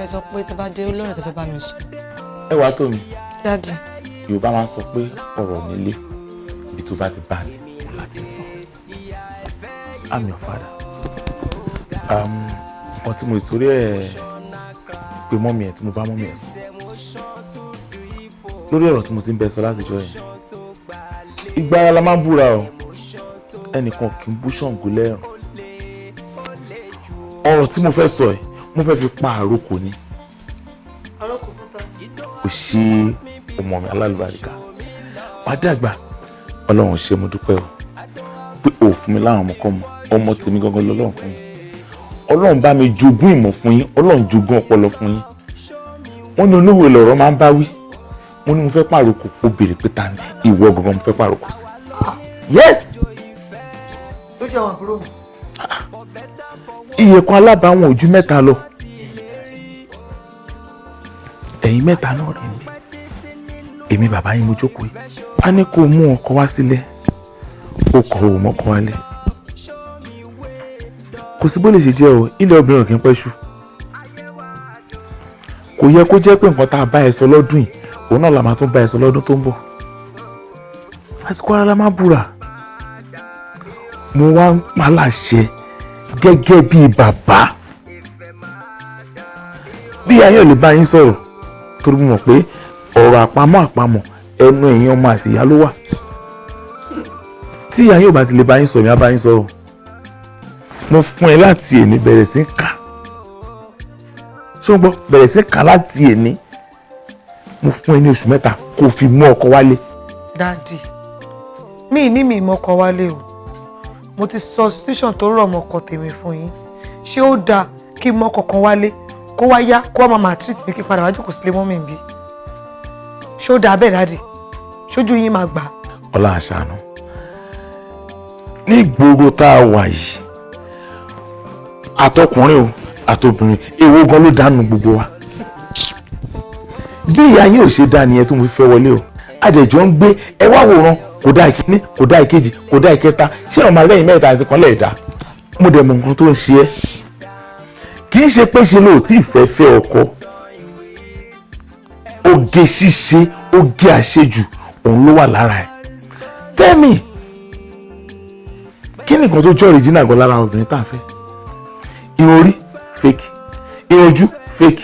ẹ sọ pé tẹ bá dé, olóòrè tẹ fẹ́ bá mi sọ. Ẹ wá tó mi. Daddy. Yorùbá máa ń sọ pé ọ̀rọ̀ nílé, ibi tó bá ti bá ní òun láti sọ. I'm your father. Nǹkan tí mo lè torí ẹ̀ pé mọ́mí ẹ̀, tí mo bá mọ́mí ẹ̀ sọ lórí ọ̀rọ̀ tí mo ti ń bẹ sọ látijọ́ yẹn, ìgbà ara la máa ń búra o, ẹnìkan kì í bú Ṣàngó lẹ́rùn. Ọ̀rọ̀ tí mo fẹ́ sọ ẹ̀, mo fẹ́ fi pa àrokò ni. Kò ṣe ọmọ mi alálùbáríkà, wàá dàgbà. Ọlọ́run ṣe, mo dúpẹ́ o pé o fún mi láwọn ọmọkọ́mọ. Ọmọ tèmi gangan lọ́lọ́run fún mi. Ọlọ́run bá mi jogún ìmọ̀ fún yín, Ọlọ́run jogún ọpọlọ fún yín. Wọ́n ní olówó lọ̀rọ̀ máa ń bá wí. Mo ní mo fẹ́ pàrokò, ó béèrè pé ta ni ìwọ gangan mo fẹ́ pàrokò sí. Yes. Lójú àwọn àbúrò mi. Iye kan alábàáwọn ojú mẹ́ta lọ, ẹ̀yin mẹ́ta náà rẹ̀ níbí, èmi bàbá yín mo jókòó yìí. A ní kó mú ọkọ wá sílẹ̀, ó kọ̀ ò mọ́kọ wálé. Kò sí bó lè ṣe jẹ́ o, ilé obìnrin ò kí ń pẹ́ ṣú. Kò yẹ kó jẹ́ pé nǹkan tá a bá ẹ sọ lọ́dún yìí, òun náà la máa tún bá ẹ sọ lọ́dún tó ń bọ̀. Àsìkò ara la máa búra. Mo wá ń pa láṣẹ gẹ́gẹ́ bíi bàbá, bí ayé ò lè bá yín sọ̀rọ̀, torí mo mọ̀ pé ọ̀rọ̀ àpamọ́ àpamọ̀ ẹnu ẹ̀yin ọmọ àti ìyá ló wà. Tí ìyá yóò bá ti lè bá yín sọ̀rọ̀, mi á bá yín sọ̀rọ̀. Mo fún ẹ láti èní, bẹ̀rẹ̀ sí kà. Ṣé o gbọ́? Bẹ̀rẹ̀ sí kà láti èní. Mo fún ẹ ní oṣù 3 kó o fi mú ọkọ wálé. Daddy. Mi ní mi ìmọ̀kọ wálé o. Mo ti sọ situation tó rọ̀ mọ́kọ tèmi fún yín. Ṣé ó dáa kí n mọ́kọ kan wálé kó wá yá kó wá máa treat mi kí n padà wá jókòó sílé mọ́ mi bí? Ṣé ó dáa bẹ́ẹ̀, daddy? Ṣojú yín máa gbà? Ọlá àṣàánú, ní gbogbo tá a wà yìí, àtọkùnrin o àtobìnrin, èwo gan ló dánú gbogbo wa? Bí ìyá yín ò ṣe dá nìyẹn tó mo fi fẹ́ wọlé o. Àdẹ̀jọ́ ń gbé, ẹ wá wòran, kò dá ìkíní, kò dá ìkejì, kò dá ìkẹta. Ṣé ọmọ alẹ́yìn mẹ́ta àti kan lẹ́ẹ̀dá? Mo dẹ̀ mọ nǹkan tó ń ṣe ẹ́. Kì í ṣe pé ṣe ló tí ì fẹ́ fẹ́ ọkọ. Oge ṣíṣe, oge àṣejù, òun ló wà lára ẹ̀. Tẹ́mi, kí ni nǹkan tó jẹ́ original gan lára obìnrin tá a fẹ́? Irun orí, fake. Irun ojú, fake.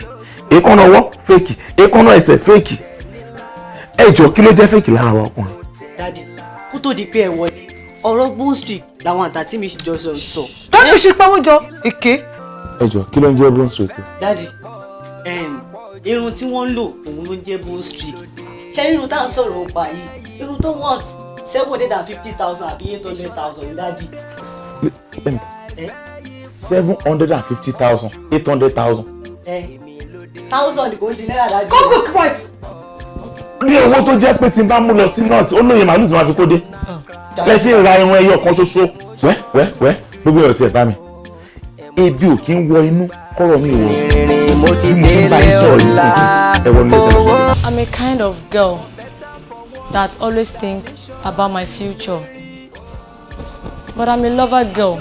Èékánná ọwọ́, fake. Èékánná ẹsẹ̀, fake. Ẹ jọ, kí ló jẹ́ fake lára wa ọkùnrin? Daddy, kó tó di pé ẹ wọlé, ọ̀rọ̀ Bone Street làwọn àtàtì mi jọ sọ. Tọ́jú ṣe pamọ́ jọ èké. Ẹ jọ, kí ló ń jẹ́ Bone Street? Daddy, irun tí wọ́n ń lò, òun ló ń jẹ́ Bone Street. Ṣé irun tá à ń sọ̀rọ̀ nípa yìí, irun tó worth 750,000 àbí 800,000 ní, daddy. 750,000, 800,000? Thousand, kò ń ṣe náírà, daddy. Kókò quiet. Ní owó tó jẹ́ pé tí n bá mú lọ sí north, ó lóye màálù tí wọ́n fi kó dé lẹ́sìn ra irun ẹyọ kan ṣoṣo. Wẹ́ wẹ́ wẹ́, gbogbo ẹ̀rọ tiẹ̀ bá mi, ebi ò kí ń wọ inú kọ́rọ̀ mi wọ̀. Mo ti Bí mo ṣe ń bá yín délé sọ̀rọ̀ yìí, ọ̀la. ẹ wọ ní ìtẹ̀lẹ́. I'm a kind of girl that always think about my future. But I'm a lover girl.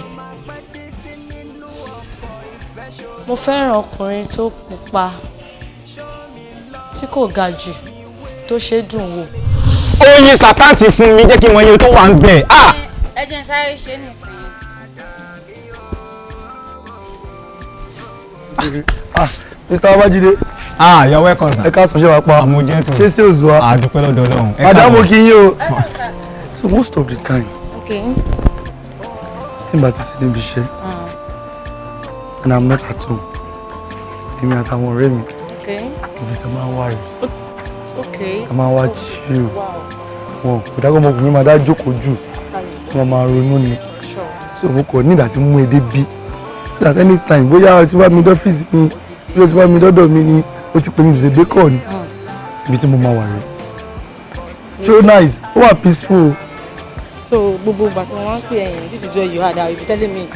Mo fẹ́ràn ọkùnrin tó pupa, tí kò ga jù, tó ṣe é dùn wò. Oyin sàkáǹtì fún mi, jẹ́ kí n mọ iye tó wà ń bẹ̀. Ah! Ẹ jẹ́ n sáré ṣe nísìnyí. Ah, Mr. Babajide. Ah, you're welcome, sir. Ẹ káàsán, ṣé wàá pa? Àmọ́ jẹ́ tó. Ṣé sales wa? A dúpẹ́ lọ́dọ̀ Ọlọ́run. Ẹ Madam, káàbọ̀. kí yín o. So most of the time, tí n bá ti sí níbi iṣẹ́ and I'm not at home, èmi àtàwọn ọ̀rẹ́ mi, ibi tá a máa ń wà rè. A máa ń wá chill. Wọn kò dákọ̀, ọmọkùnrin máa dá jókòó jù, wọn máa ronú ni. So mo kò ní ìdá tí mú edé bí, so that anytime, bóyá o ti wá mi dọ́fíìsì mi, bóyá o ti wá mi dọ́dọ̀ mi ni, o ti pè mí, tètè gbé kọ́ ni. Ibi tí mo máa wà rè. So nice, ó wà peaceful. So gbogbo ìgbà tí wọ́n máa ń pè ẹ̀yin, this is where you are, that you be telling me,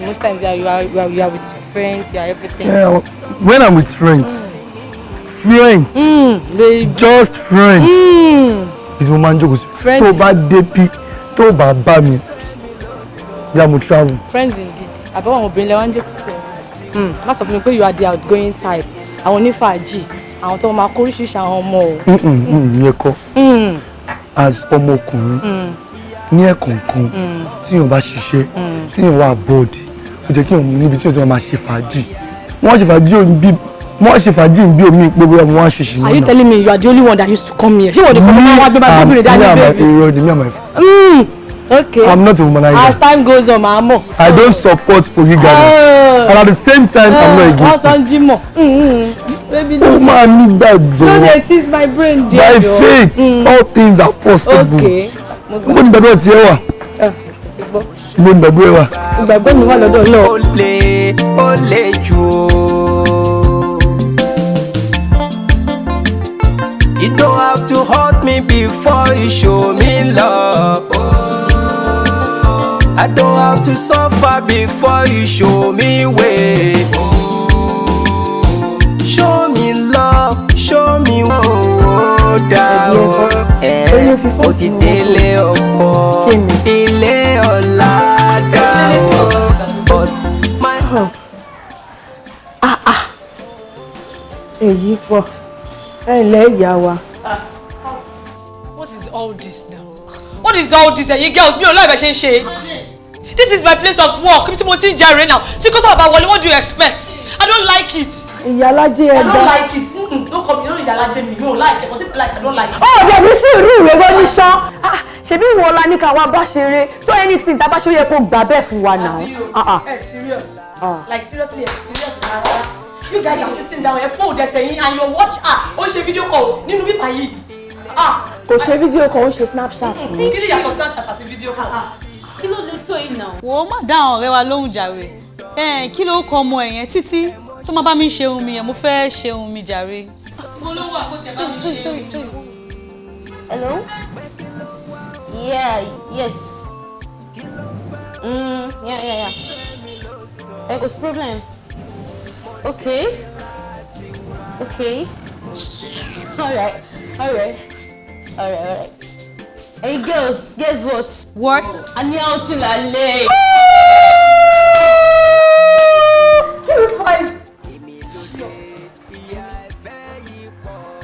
most times you are with your friends, you are everything. Yeah, when I'm with friends, friends, Baby. Just friends, ibi tí mo máa ń jókòó sí. Friends. Tó bá dé bí, tó bá bá mi, bí a mo travel. Friends indeed. Àbẹ̀wò àwọn obìnrin lẹ́wọ̀n ń jókòó sí. Má sọ fún mi pé you are the outgoing type, àwọn onífàájì, àwọn tó máa kó oríṣiríṣi àwọn ọmọ o. Ìyẹn kọ́. As ọmọkùnrin, ní ẹ̀kọ̀ọ̀kan, tíyàn bá ṣiṣẹ́, tíyàn wà bored, ó jẹ́ kíyàn níbi tíyàn ti máa ṣe fàájì. Wọ́n ṣe fàájì ò ń bí, wọ́n ṣe fàájì ń bí omi pé bóyá mo wá ṣe ṣìnà. Are you telling me you are the only one that used to come here? Ṣé wọ́n ní kọ́ máa wá gbé bá gbóbìnrin dání bẹ́ẹ̀? Irọ́ ni, me and my friend. Okay. I'm not a womanizer. As time goes on, màá mọ̀. I don't support polygamy, and at the same time, I'm not against Wọ́n it. sọ ń jí mọ̀. Baby, Ó máa nígbàgbọ́. No dey seize my brain there. By faith, all things are possible. Okay. Mo ní gbàdúrà tí ẹ wà. Ah, ti gbọ́. Mo ní gbàdúrà ẹ wà. Ìgbàgbọ́ mi wà lọ́dọ̀ Ọlọ́run. Ó lè, ó lè jù o. You don't have to hurt me before you show me love. I don't have to suffer before you show me way. Show me love, show me owó dá o. Ó ti délé ọkọ, ilé ọ̀la dá o. But my. Èyí pọ̀, ẹ ǹlẹ́ ìyá wa. What is all this now? What is all this? Ẹ̀yin girls, mi ò láì bẹ̀ ṣe ń ṣe. This is my place of work. Ibi tí mo ti ń jẹrè now. Tí kò sábà bá wọlé, what do you expect? I don't like it. Ìyálájé, ẹ I don't dá. like it. Don't come, you know ìyálájé mi. No like it. But like, I don't like it. Ó dẹ̀ ní sùúrù ìwé wọ́n ní sán. Ṣebí ìwọ la ní ká wá bá ṣeré, so anything tá a bá ṣe, ó yẹ kó gbà bẹ́ẹ̀ fún wa náà. Ah, ah. Eh, serious. Like seriously, eh, serious rárá. You guys are sitting down, ẹ fold ẹsẹ̀ yín and you watch her. Ó ṣe video call nínú bíbá yìí. Kò ṣe fídíò kan, ó ṣe Snapchat ni. Kí ni ìyàtọ̀ Snapchat àti fídíò kan? Kí ló lè tó yìí náà? Wò ó, má dá àwọn ọ̀rẹ́ wa lóhùn jàre. Kí ló kọ ọmọ ẹ̀ yẹn títí tó máa bá mi ṣe irun mi yẹn? Mo fẹ́ ṣe irun mi jàre. Mo ló wà kó tẹ̀ bá mi ṣe irun mi. Hello? Yeah, yes. Yeah. Eh, what's the problem? Okay. Okay. All right. Hey girls, guess what? What? A ní outing lálẹ́. Kí ló fà yìí?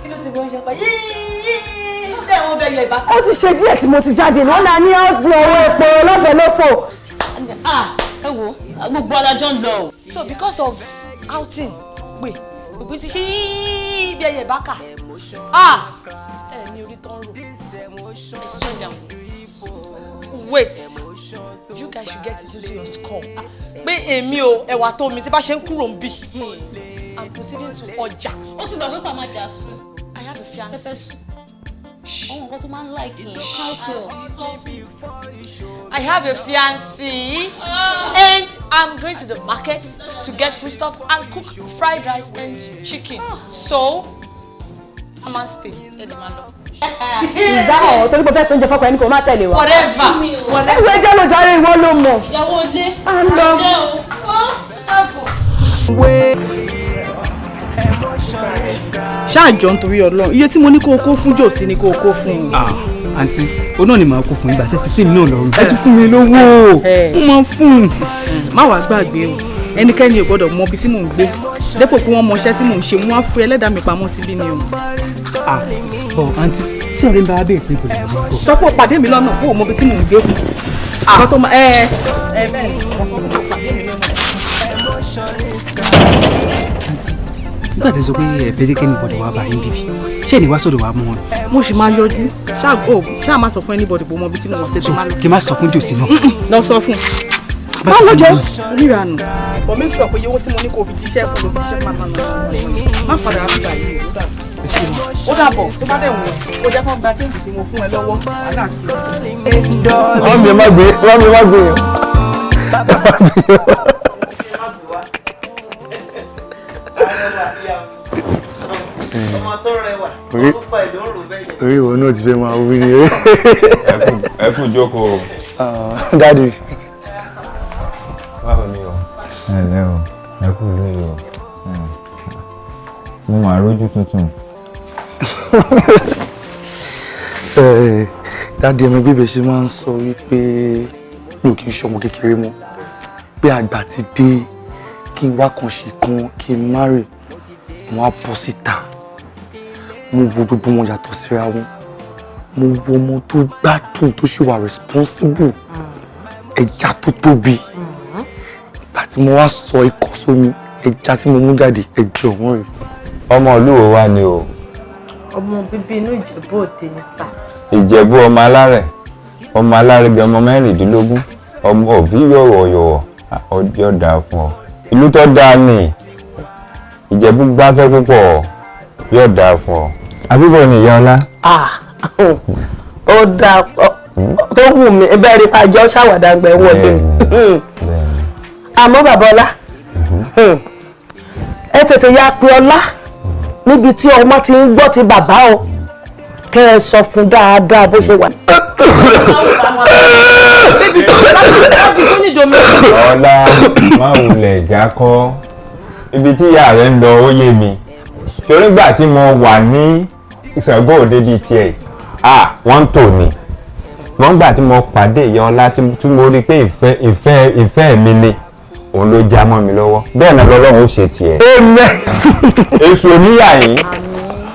Kí ló ti bọ́ ń ṣe pa yíyí? Ṣé ẹ̀wọ̀n bẹ yẹ ìbá? Ó ti ṣe díẹ̀ tí mo ti jáde lọ́nà ní ọ̀tún ọwọ́ epo lọ́fẹ̀ẹ́ lọ́fọ̀. Ah, ẹ wo, gbogbo alájọ ń lọ o. So because of outing, pé òpin ti ṣe yíyí bí ẹyẹ ìbáka. Ah! Ẹ ní orí tán rò. Ẹ sún down. Wait, you guys should get it into your skull pé èmi o, ẹwà tó mi tí bá ṣe ń kúrò ń bì, I'm proceeding to ọjà. Ó ti gbàgbé pàmò àjà sùn. I have a fiancé. Pepper soup. Àwọn nǹkan tó máa ń like yẹn, cowtail. I have a fiancé and I'm going to the market to get foodstuff and cook fried rice and chicken. So, I'm on stay. Ẹ lè máa lọ. Ìdá ọ̀ torí pé fẹ́ sóúnjẹ fọ́kọ ẹni kò má tẹ̀lé wa. Whatever. Ẹ̀wọ̀ ẹjẹ́ ló jàre, ìwọ ló mọ̀. Ìyàwó ilé. À ń lọ. Àjẹ́ o. Ó dàbọ̀. Ṣáàjọ nítorí Ọlọ́run, iye tí mo ní kó o kó fún jòsí ni kó o kó fún un. Ah, àǹtí, o náà ni màá kó fún ìgbà tẹ́tí tí mi náà lọ́rùn. Ẹ tún fún mi lówó. Mo máa ń fún un. Má wàá gbàgbé o, ẹnikẹ́ni ò gbọ́dọ̀ mọ ibi tí mò ń gbé dépò pé wọ́n mọ iṣẹ́ tí mò ń ṣe. Wọ́n á fi ẹlẹ́dàá mi pamọ́ síbí ni o. Ah, bọ̀ àǹtí, tí ọ̀rẹ́ mi bá béèrè pé kò lè mọ̀ bọ̀. Tọ́pọ̀ pàdé mi lọ́nà kó o mọ ibi tí mò ń gbé. Nǹkan tó máa ẹ ẹ bẹ́ẹ̀ ni, ọkọ̀ tó máa pàdé mi lọ́nà. Nígbà tí sọ pé ẹ fẹ́ jẹ́ kí anybody wá bá yín bíbí, ṣé ẹni wá sọ̀dọ̀ wa mú wọn? Mo sì máa yọjú. Ṣáà o ṣáà má sọ fún anybody pé o mọ ibi tí mo wà, tètè má lọ. Kí n má sọ fún jòsí náà? Lọ sọ fún un. Bá Má sọ fún lọ́jọ́ mi. oníranù, but make sure pé iye owó tí mo ní kó o fi jíṣẹ́ fún ló fi jíṣẹ́. Máa máa má padà wá sígbà yìí. Ó dàbọ̀, ó dàbọ̀. Tó bá dẹ̀ wọ̀n kó jẹ́ kó gba change tí mo fún ẹ lọ́wọ́, wàhálà sí i. Wọ́n mi má gbé, wọ́n mi má gbé yẹn. Ẹ má gbé yẹn. Ọmọ tó rẹwà, tó fa ìlú ń rò bẹ́ẹ̀ yẹn. Orí ìwọ náà ti fẹ́ máa wí ni. Ẹ kú jókòó. Daddy. Báwo ni o? Ẹ ǹlẹ́ o, ẹ kú lóye o. Mo máa rójú tuntun. Daddy, ẹ̀mí bíbẹ̀ ṣe máa ń sọ wípé mi ò kì í ṣọmọ kékeré mọ́, pé àgbà ti dé, kí n wá kan ṣe kan, kí n marry. Mo wá bọ́ síta, mo wo gbogbo wọn yàtọ̀ síra wọn, mo wo ọmọ tó gbádùn, tó ṣì wà responsible, ẹja tó tóbi. Ìgbà tí mo wá sọ ikọ̀ sómi, ẹja tí mo mú jáde, ẹja ọ̀wọ́n rẹ̀. Ọmọ ìlú wo wá ni o? Ọmọ bíbí inú Ìjẹ̀bú Òde ni sà. Ìjẹ̀bú, ọmọ alárẹ̀, ọmọ alárẹ̀gẹ̀, ọmọ 16, ọmọ òbí yọ̀wọ̀yọ̀wọ̀. Ọjọ́ dáa fún ọ. Ìlú tó dáa ni Ìjẹ̀bú, gbáfẹ́ púpọ̀, yóò dáa fún ọ. Àbíbọ̀ ni ìyá ọlá. Ah, ó dáa tó wù mí ẹbẹ́ rí pàjọ́ ṣàwàdà gbẹ̀ wọlé, àmọ́ bàbá ọlá, ẹ tètè ya pé ọlá níbi tí ọmọ ti ń gbọ́ ti bàbá o, kẹ́ ẹ sọ fún dáadáa bó ṣe wà. Bébí tó láti tó ní ìdomi. Ọlá, má wulẹ̀ jákọ́. Ibi tí ìyá rẹ̀ ń lọ ó yé mi, torí gbà tí mo wà ní Ìṣàngó Òde bíi tiẹ̀, ah, wọ́n ń tò ní wọ́n. Gbà tí mo pàdé ìyá ọlá, tí mo rí i pé ìfẹ́ ìfẹ́ ìfẹ́ mi ni, òun ló já mọ́ mi lọ́wọ́. Bẹ́ẹ̀ náà lọ́lọ́run ó ṣe tiẹ̀. Amen. Èṣù oníyà yín,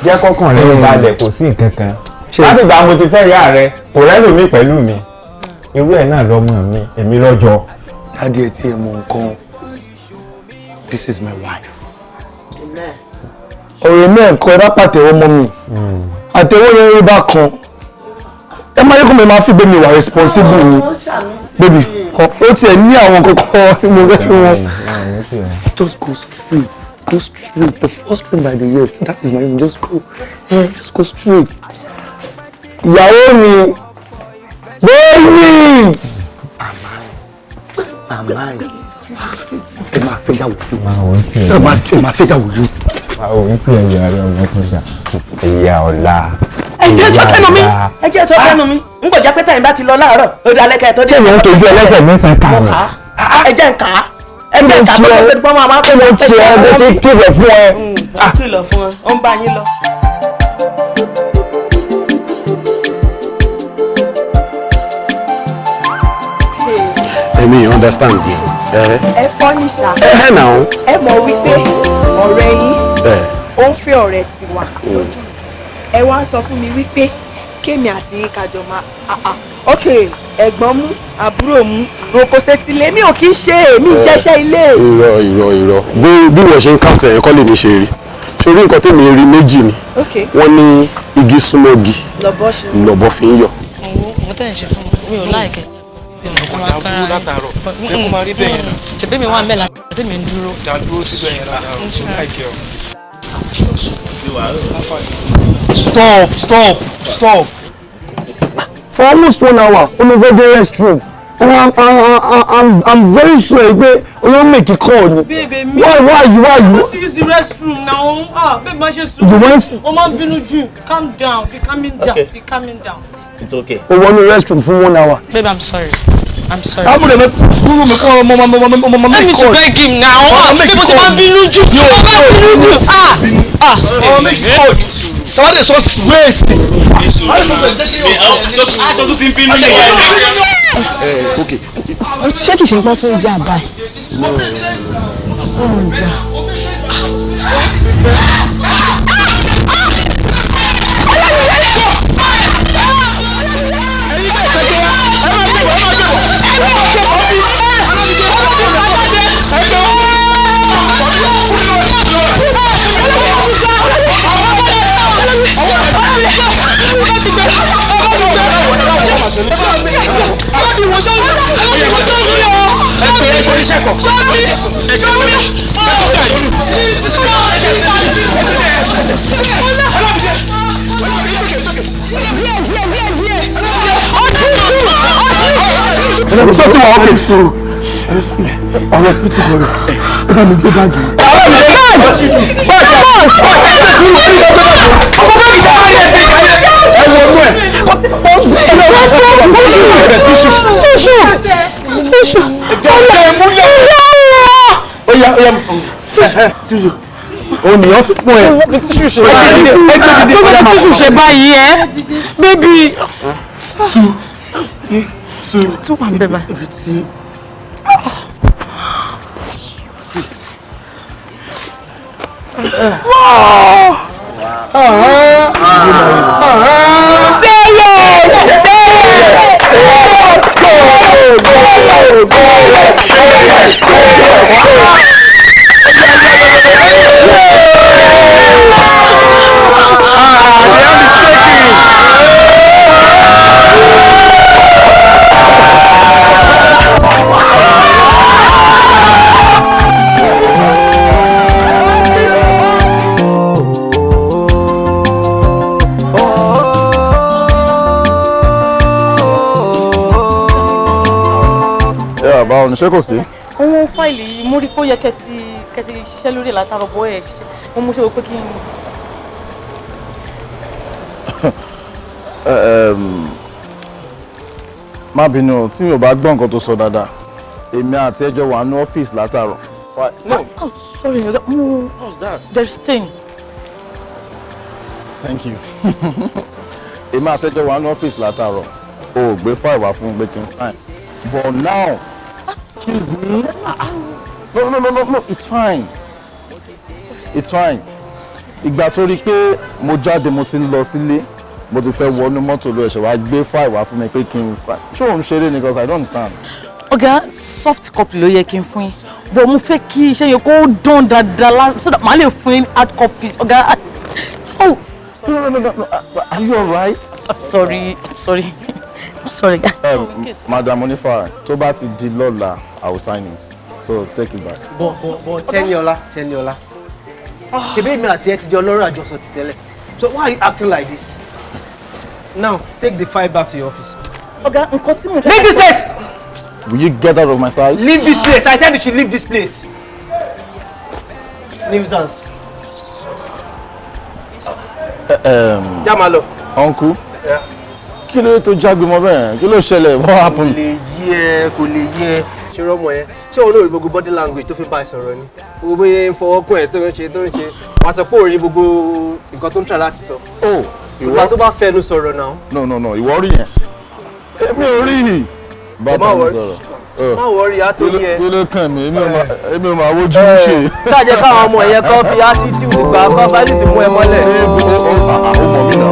jẹ́ kọ́kàn rẹ̀ balẹ̀, kò sí nǹkan kan. Láti ìgbà mo ti fẹ́ ìyá rẹ, kò rẹ́lòmíì pẹ̀lú mi. Irú ẹ̀ náà lọ́mọ mi, èmi lọ́jọ́. Daddy, ẹ tí ẹ mọ nǹkan, this is my wife. Ọ̀rẹ́ mẹ́ẹ̀kọ́, ẹ bá pàtẹ́wọ́ mọ́ mi, àtẹ́wọ́ yẹn rí bákan. Ẹ máa yẹ kó mi máa fi gbé mi wà responsible ni. Baby, ó tiẹ̀ ní àwọn kankan tí mo fẹ́ fi wọn. Just go straight, go straight, the first room by the left, that is my room. Just go, just go straight. Ìyàwó mi, baby. Màmá ẹ, ẹ máa fẹ́ yàwó yìí, ẹ máa fẹ́ yàwó yìí. Àwọn òun tí ẹ̀yà rẹ̀ ọmọ tó dà. Ìyá ọ̀la. Ẹ jẹ́ tó kẹ́nu mi, ẹ jẹ́ tó kẹ́nu mi. N kò jẹ́ pé tẹ̀yìn bá ti lọ láàárọ̀, ó dalẹ́ kẹ́ ẹ tó dé. Ṣé ìyẹn ń tojú ẹlẹ́sẹ̀ mẹ́sàn-án kàrún? Ẹ jẹ́ ń kà á. Ẹ jẹ́ ń kà á tó pé pọ́n máa Kí ló ń ṣe ẹ bó ti kìlọ̀ fún ẹ? Kìlọ̀ fún ẹ, ó ń bá yín lọ. Èmi understand you. Ẹ fọ́ níṣà. Ẹ nà ó. Ẹ mọ̀ wípé ọ̀rẹ́ yín ó ń fẹ́ ọ̀rẹ́ tiwa. Ẹ wá ń sọ fún mi wípé kémi àti yín kájọ máa, ok, ẹ̀gbọ́n mú àbúrò mú roko sétílé, mi ò kí ń ṣe èmi jẹ́ṣẹ́ ilé. Irọ́, irọ́, irọ́, bí wọ́n ṣe ń count ẹ̀yìn kọ́ lèmi ṣe rí. Sórí nǹkan tèmi rí, méjì ni. Wọ́n ní igi súnmọ́ igi lọ́bọ̀ ṣe. Lọ́bọ̀ fi ń yọ̀. Owó mo tẹ̀ ń ṣe fún mi, mi ò láìkẹ́. Dàdúró látàárọ̀, ẹ kó máa rí bẹ́ẹ̀ yẹn náà. Ṣèbí mi wà mẹ́la tèmi ń dúró. Dàdúró síbẹ̀ yẹn látàárọ̀, láìkẹ́ o. Stop, stop, stop. For almost one hour, ó ló fẹ́ dé restroom. I'm very sure pé olóò make a call ni. Baby, mi. Why you, why you? Let's use the restroom now. Ah, babe, má ṣe sùúrù. You want- O máa ń bínú jù. Calm down. Be calming down. Okay. Be calming down. It's okay. O wọnú restroom fún one hour. Babe, I'm sorry. I'm sorry. Amúlẹ̀ mi kúrú mi kọ́ ọmọ ọmọ ọmọ ọmọ Let me make call. beg him now. Ah, Ọmọ make babe, o ti call. máa ń bínú jù. Yo, O máa ń bínú jù. Ah, ah. Ọmọ make call. Tọ́wọ́ dẹ̀ sọ wait. Aṣọ tó ti ń bínú nìyẹn. Ok. Ṣé kìí ṣe nǹkan tó ń jà báyìí? Ó ń jà. Ṣé tí wàá ọkẹ́ sùúrù? Ọ̀rọ̀ hospital kọ̀ rẹ̀. Ẹ bá mi gbé báàgì. Tissue. Tissue. Oya, oya, tissue. O ní ọ ti fún ẹ. Fi tissue ṣe báyìí. Ló fi tissue ṣe báyìí ẹ. Baby. Tún wà ń bẹ̀ báyìí. Ibi tí. Say yes! Say yes! Go, go, go, Ẹ báwo ni, ṣé kò sí? Owó fáìlì yìí, mo rí pé ó yẹ kẹ́ ti ṣiṣẹ́ lórí ẹ̀ látàrọ̀ bọ́ ẹ̀ ṣiṣẹ́. Mo mú ṣe wò pé kí n. Má bínú tí mi ò bá gbọ́ nǹkan tó sọ dáadáa. Èmi àti ẹjọ́ wà ní ọ́fíìsì látàárọ̀. No. Oh, sorry, mo. What's that? There's stain. Thank you. Èmi àti ẹjọ́ wà ní ọ́fíìsì látàárọ̀. O ò gbé fáìlì wá fún mi pé kí n sign. But now, excuse me. No, no, no, no, no, it's fine. It's fine. Ìgbà tó rí i pé mo jáde, mo ti ń lọ sílé, mo ti fẹ́ wọnú mọ́tò lọ, ẹ̀ṣẹ̀ wá gbé fáìlì wá fún mi pé kí n sign. Ṣé òun ṣeré ni? Because I don't understand. Ọ̀gá, soft copy ló yẹ kí n fún yín, but mo fẹ́ kí iṣẹ́ yẹn kó dán dáadáa so that màá lè fún yín hard copy. Ọ̀gá, oh. No, no, no, no, no. Are you alright? I'm sorry, I'm sorry, I'm sorry. Madam Onifa, tó bá ti di lọ́la, I will sign it. So take it back. But Teniola, Teniola, ṣebí èmi àti ẹ ti jọ lọ́rọ̀ àjọsọ ti tẹ́lẹ̀, so why are you acting like this? Now take the file back to your office. Ọ̀gá, nǹkan tí mo Leave this place! Will you get out of my sight? Leave this place! I said you should leave this place. Nuisance. Jamalo. Uncle. Yeah. Kí ló dé tó jágbe mọ́ bẹ́ẹ̀? Kí ló ṣẹlẹ̀? What happened? Kò lè yí ẹ, kò lè yí ẹ. Ṣé rọ́mọ yẹn? Ṣé òun náà rí gbogbo body language tó fi bá ẹ sọ̀rọ̀ ni? Gbogbo bóyá ń fọwọ́ kún ẹ̀ tó ń ṣe tó ń ṣe. Wàá sọ pé òun rí gbogbo nǹkan tó ń tà láti sọ. Oh, ìwọ tó bá fẹnu sọ̀rọ̀ náà. No, no, no, ìwọ rí yẹn. Èmi ò rí yìí. Bàbá mi sọ̀rọ̀. Má worry, á tó yí ẹ. Kí ló kàn mí? Èmi ò máa wojú ṣe. Ṣáà jẹ́ káwọn ọmọ yẹn kọ́ fi attitude gbà kọ́ bá sì ti mú ẹ mọ́lẹ̀. Ó mọ̀ mí náà.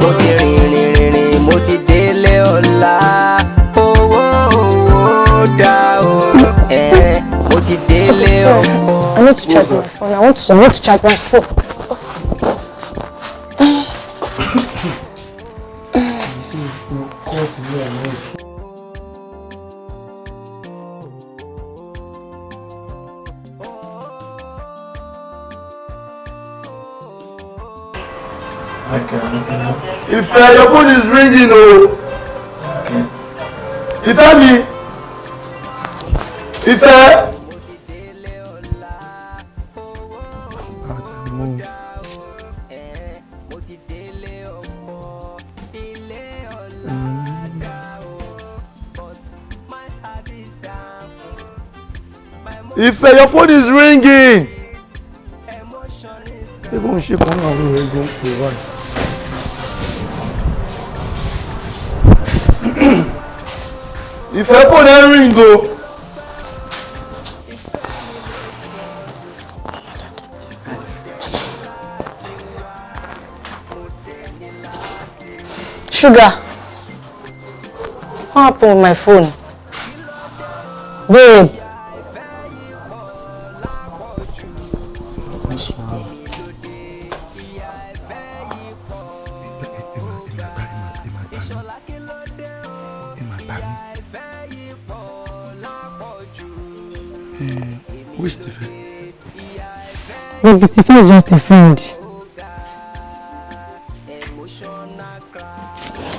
Mo ti rìn rìn rìn rìn, mo ti délé ọ̀la. Owó owó dá o. Mo ti délé ọkọ. I need to charge my phone. I want to charge my phone. Ife, your phone is ringing, oh. Ife mi. Ife. Àti mú. Ife, your phone is ringing. Ṣé kò ń ṣe kan náà ló rẹ̀ gan pé báyìí? Ife, phone ẹ ring o. Sugar, what happened with my phone? Babe. Who is Tife? Baby, Tife is just a friend.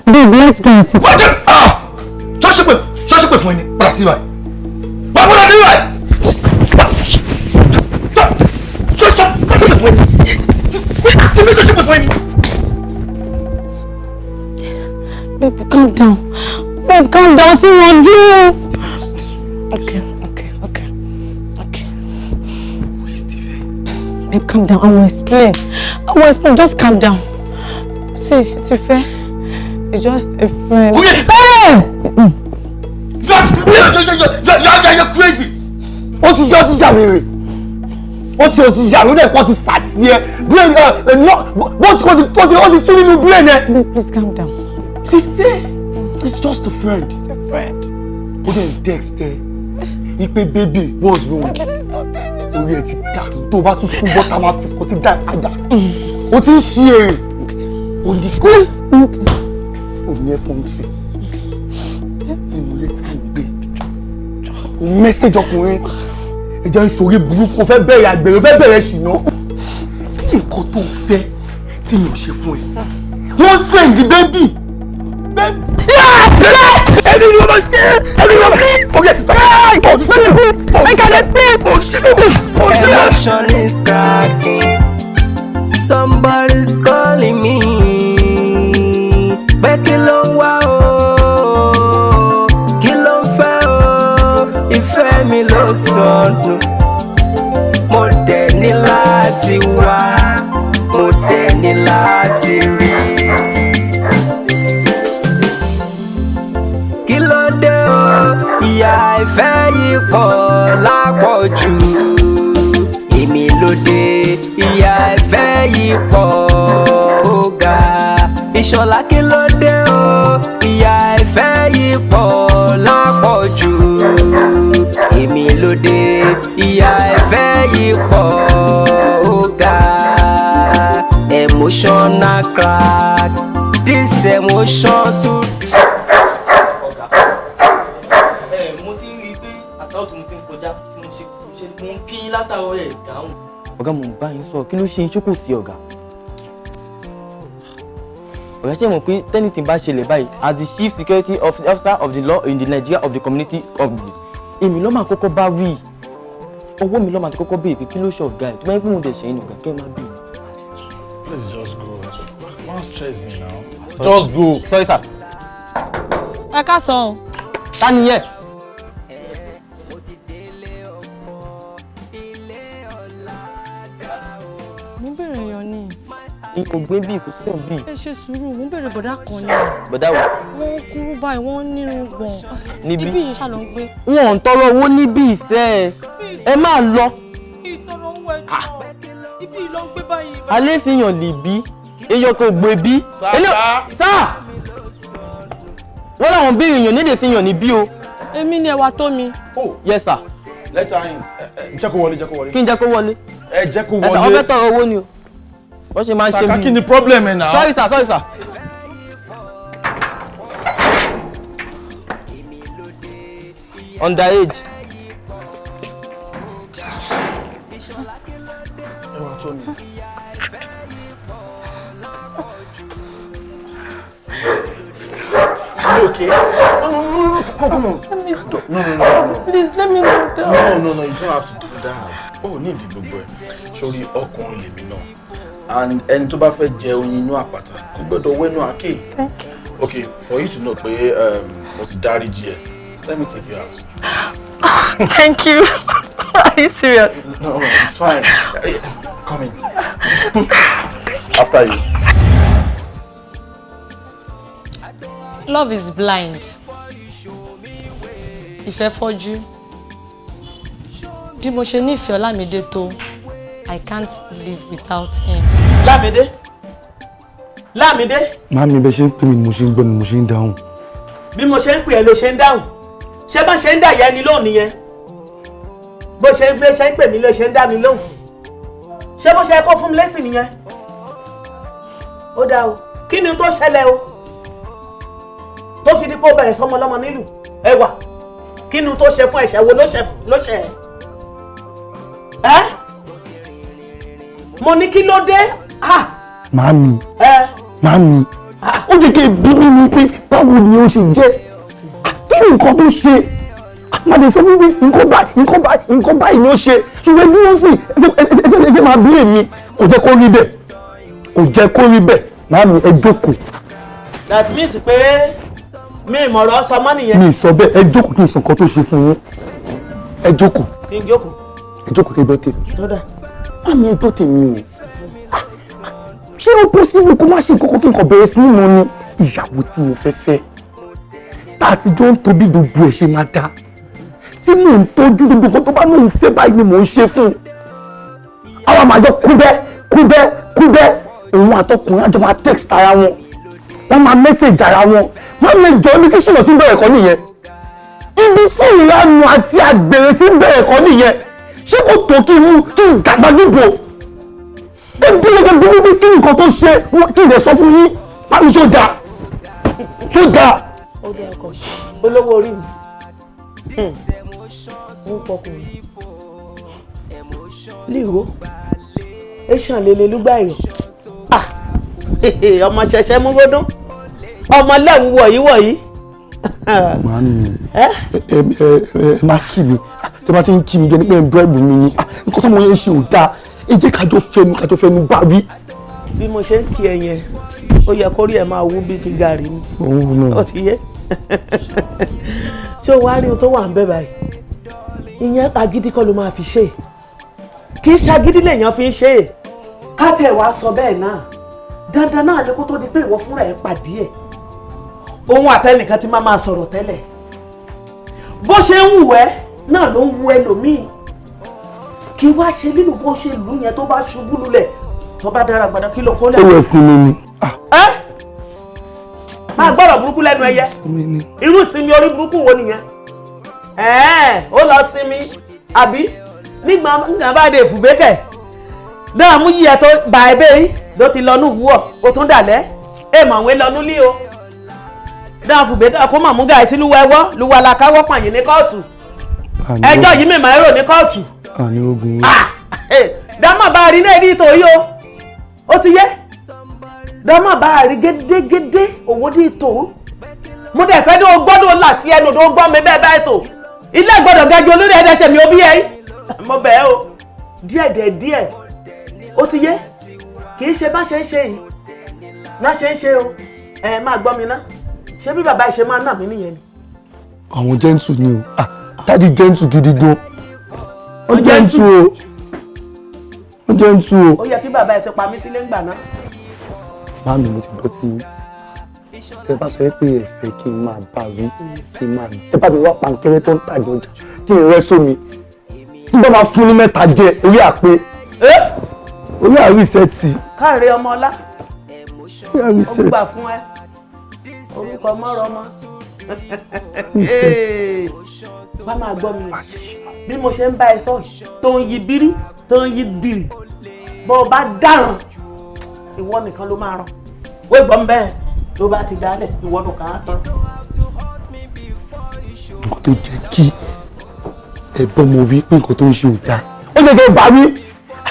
Babe, let's go and sit. What the? Ah! Ṣọ́ṣì pè fún ẹni, padà sí ibà. Wà á padà sí ibà. Ṣọ́ṣì pè fún ẹni. Tife, ṣọ́ṣì pè fún ẹni. Babe, calm down. Babe, calm down. Tí wọ́n dúró. Okay. Babe, calm down. I will explain. I will explain. Just calm down. See, Tife is just a friend. Hey! You're crazy. Ó ti yọ, ó ti yà wèrè. Ó ti yà lóde ẹ̀kọ́ ti sàsí ẹ. Brain ẹ bó ti ó ti tú nínú brain ẹ. Babe, please calm down. Tife is just a friend. It's a friend. Ó dẹ̀ ń text ẹ. Ipe baby, what's wrong? Orí ẹ ti dàrú, tó o bá tún sún bọ́tà máa fi fọtí dá ẹ padà. O ti ń ṣí èrè. O ní kó. O ní ẹ fọ́n fi. Nínú ilé tí mo gbé. O message ọkùnrin. Ẹ jẹ́ ń ṣorí burúkú, o fẹ́ bẹ̀rẹ̀ àgbèrè, o fẹ́ bẹ̀rẹ̀ ṣìnà. Kí ni nǹkan tó o fẹ́ tí mi ò ṣe fún ẹ? Wọ́n send baby. Ẹni ni wọ́n máa ṣe, ẹni ni wọ́n máa ṣe. Orí ẹ̀ ti tọ́. I can explain. Emotion is cracking. Somebody's calling me. Pé kí ló ń wá o? Kí ló ń fẹ́ o? Ìfẹ́ mi ló sọnù. Mo dẹ̀ ní láti wá. Mo dẹ̀ ní láti rí. Kí ló dé o? Ìyà ìfẹ́ yìí pọ̀ lápọ̀jù. Èmi ló dé, ìyà ìfẹ́ yìí pọ̀ ó ga. Ìṣọ̀lá, kí ló dé o? Ìyà ìfẹ́ yìí pọ̀ lápọ̀jù. Èmi ló dé, ìyà ìfẹ́ yìí pọ̀ ó ga. Emotional crack, this emotion too. Ẹ mo ti ń rí i pé àtàwọn tí mo ti ń kọjá tí mo ṣe ṣe mo ń kí yín látàárọ̀, ẹ̀ dáhùn. Ọ̀gá, mo ń bá yín sọ̀rọ̀, kí ló ṣe yín? Ṣé kò sí, ọ̀gá? Ọ̀gá, ṣé mọ̀ pé anything bá ṣẹlẹ̀ báyìí, as the chief security officer of the law in the Nigeria of the community of the, èmi ló máa kọ́kọ́ bá wí. Owó mi ló máa ti kọ́kọ́ béèrè pé kí ló ṣe ọ̀gá ẹ̀. Tó bá yẹ pé mo dẹ̀ ṣe é ní ọ̀gá, kẹ́ ẹ má bì. Please just go. Don't stress me now. Just go. Sorry, sir. Ẹ káàsán o. Ta ni yẹn? Mo ń bèrè èèyàn ni. Ògbé bíi kò sí bíi. Ẹ ṣe sùúrù, mo ń bèrè bọ̀dá kan ni. Bọ̀dá wo? Wọ́n kúrú báyìí, wọ́n nírun gbọ̀n. Níbí? Ibí yìí ṣá ló ń gbé. Wọn ò ń tọrọ owó níbí ìṣe, ẹ máa lọ. Ìtọrọ owó ẹjọ́ ibi yìí ló ń gbé báyìí. Alẹ́ fi hàn lè bí èèyàn kò gbé bí. Sáà wọ́n làwọn béèrè èèyàn nílé fi hàn níbí o. Èmi ni ẹwà tó mi. Yes, sir. Let her in. Jẹ́ kó wọlé, jẹ́ kó wọlé. Kí n jẹ́ kó wọlé? Ẹ jẹ́ kó Ẹ sà, wọlé. wọ́n fẹ́ tọrọ owó ni o. Wọ́n ṣe máa ń ṣe Saka, mí. kí ni problem ẹ náà? Sorry, sir, sorry, sir. Underage. Ẹwà tó mi. Are you okay? No, no, no, no, come, come on. Stand up. No, no, no, no. Please let me go down. No, no, no, you don't have to do that. O ní ìdí gbogbo ẹ̀. Sórí, ọkùnrin lèmi náà. And ẹni tó bá fẹ́ jẹ oyin inú àpáta kò gbọ́dọ̀ wẹ́nu àáké. Thank you. Okay, for you to know pé mo ti dáríjì ẹ, let me take you out. Thank you. Are you serious? No, no, it's fine. Come in. After you. Love is blind. Ìfẹ́ fọ́jú. Bí mo ṣe nífẹ̀ẹ́ Ọlámídé tó, I can't live without him. Lámídé, Lámídé. Màámi, bẹ ṣe ń pè mí ni mo ṣe ń gbọ́, ni mo ṣe ń dáhùn. Bí mo ṣe ń pè ẹ́ ló ṣe ń dáhùn. Ṣé bá ṣe ń dà yẹ ẹni lóhùn nìyẹn? Bó ṣe ń pè ṣe ń pè mí ló ṣe ń dá mi lóhùn. Ṣé bó ṣe kó fún mi lésì nìyẹn? Ó dáa o, kí ni tó ṣẹlẹ̀ o tó fi di pé ó bẹ̀rẹ̀ sọmọ lọ́mọ nílùú ẹwà? Kí ni tó ṣe fún ẹ̀ṣẹ̀ wo ló ṣe ló ṣe ẹ́ ẹ́? Mo ní kí ló dé? Ah! Màámi, ẹ màámi, ó jẹ́ kí n bí mi ni pé báwo ni ó ṣe jẹ́? Kí ni nǹkan tó ṣe? Má lè sọ fún mi nǹkan báyìí, nǹkan báyìí, nǹkan báyìí ni ó ṣe, ṣùgbọ́n bí wọ́n sì ẹ fẹ́ máa bí èmi, kò jẹ́ kó rí bẹ́ẹ̀, kò jẹ́ kó rí bẹ́ẹ̀. Màámi, ẹ jókòó. That means pé mi ìmọ̀ràn sọ mọ́ nìyẹn. Mi sọ bẹ́ẹ̀, ẹ jókòó kí n sọ nǹkan tó ṣe fún yín. Ẹ jókòó. Kí n jókòó. Ẹ jókòó kí n gbọ́ tèmi. Tó dà. Màámi, ẹ gbọ́ tèmi o. Ṣé ó possible kó má ṣe kókó kí n kàn bẹ̀rẹ̀ sí ní mọ ni ìyàwó tí mo fẹ́ fẹ́, tá a ti jọ ń tóbi, gbogbo ẹ̀ ṣe máa dá, tí mò ń tọ́jú gbogbo nǹkan tó bá lóun fẹ́ báyìí ni mò ń ṣe fún un, àwọn àmàjọ kúbẹ́ kúbẹ́ kúbẹ́, òun àtọkùnrin àjọ máa text ara wọn, wọ́n máa message ara wọn. Máa lè jọ ibi tí ṣìnà ti ń bẹ̀rẹ̀ kọ́ nìyẹn, ibi tí ìlànà àti àgbèrè ti ń bẹ̀rẹ̀ kọ́ nìyẹn. Ṣé kò tó kí n mú kí n dàgbàdìbò ẹbí ẹgbẹ́ bí kí nǹkan tó ṣe kí n lè sọ fún yín? Báwo ṣó dáa, ṣó dáa? Ó dé ọkọ olówó orí mi ń pọkùnrin líro eṣàn lele lúgbà èèyàn. Ọmọ ṣẹ̀ṣẹ̀ mú bódún, ọmọ lẹ́wù wọ̀yí wọ̀yí. Màámi, ẹ ẹ ẹ má kí mi. Tẹ bá ti ń kí mi jẹ ní pé ẹ búrẹ́dì mi ni nǹkan tó mọ yẹn ṣe ò dáa. Ẹ jẹ́ kájọ fẹnu bá wí. Bí mo ṣe ń kí ẹ yẹn, ó yẹ kórí ẹ máa wú bíi ti gàrí ni. Òun náà. Ó ti yé. Ṣé o wá rí ohun tó wà ń bẹ báyìí? Ìyẹn agídí kọ́ ló máa fi ṣe é, kì í ṣagídí lèèyàn fi ń ṣe é. Ká tiẹ̀ wá sọ bẹ́ẹ̀ náà, dandan náà ni kó tó di pé ìwọ fúnra ẹ̀ pàdé ẹ̀, òun àtẹnìkan ti máa máa sọ̀rọ̀ tẹ́lẹ̀. Bó ṣe ń wù ẹ́ náà ló ń wù ẹlòmíì. Kí wá ṣe lílù bó ṣe lù yẹn, tó bá ṣubú lulẹ̀, tó bá dára gbàdá, kí ló kó Ó lẹ̀. lọ sinmi ni. Ẹ́ máa gbọ́dọ̀ burúkú lẹ́nu ẹyẹ. Sinmi ni. Irú ìsinmi orí burúkú wo nìyẹn? Ẹ̀ẹ́n, ó lọ sinmi àbí nígbà nígbà bá dé ìfúgbékẹ̀ náà mú yíyẹ tó bà ẹ bẹ́ẹ̀ yìí ló ti lọ núwúọ̀, ó tún dàlẹ́ èèmọ̀ òwe lọ núlí o náà fùgbé náà kó mọ̀ mú gàí sí lúwọ́ ẹwọ́ lúwọ́ alákáwọ́ pààyàn ní kóòtù, ẹjọ́ yìí mímọ́ ẹ̀rọ ní kóòtù. Àní ogun. Dámọ̀ bá a rí náà ní ìtòyí o, ó ti yé. Dọ́mọ̀ bá a rí gédégédé owó dí tó. Mo dẹ̀ fẹ́ dó gbọ́dọ̀ láti ẹnu dó gbọ́ mi bẹ́ẹ̀ báyìí tó. Ilé gbọ́dọ̀ ga ju olórí ẹ̀dẹ́sẹ̀ mi ò bí ẹ. Mo bẹ̀ ẹ́ o. Díẹ̀ díẹ̀ díẹ̀. Ó ti yé. Kì í ṣe bá ṣe ń ṣe yìí. Má ṣe ń ṣe o. Ẹ máa gbọ́ mi ná. Ṣé bí bàbá ìṣe máa nà mí nìyẹn ni? Àwọn gentle ni o. Ah, daddy gentle gidi gan. Ó gentle o. Ó gentle o. Ó yẹ kí bàbá ẹ ti pa mí sílé ńgbà náà. Báàmì, mo ti gbọ́ tí tẹ bá sọ pé ẹ fẹ́ kí n máa bá wí, kí n máa tẹ bá mi wá pankẹ́rẹ́ tó ń tàjọ ọjà kí n rẹ́ sómi tí bá máa fún ní mẹ́ta jẹ orí àpé orí àrísẹ́tì. Káàárẹ̀ ọmọ ọlá. Orí àrísẹ́tì. Ó gbà fún ẹ. Orúkọ mọ́rọ̀ ọmọ. Wá máa gbọ́ mi bí mo ṣe ń bá ẹ sọ tó ń yí bírí tó ń yí bìrì, bó o bá dáràn ìwọ nìkan ló máa ràn wọ́n gbọ́n bẹ́ẹ̀ ló bá ti dálẹ̀ ìwọ nìkan á tán. Nǹkan tó jẹ́ kí ẹ̀gbọ́n mo wí pé nǹkan tó ń ṣe ò dáa, ó jẹ́ kí ẹ bá wí.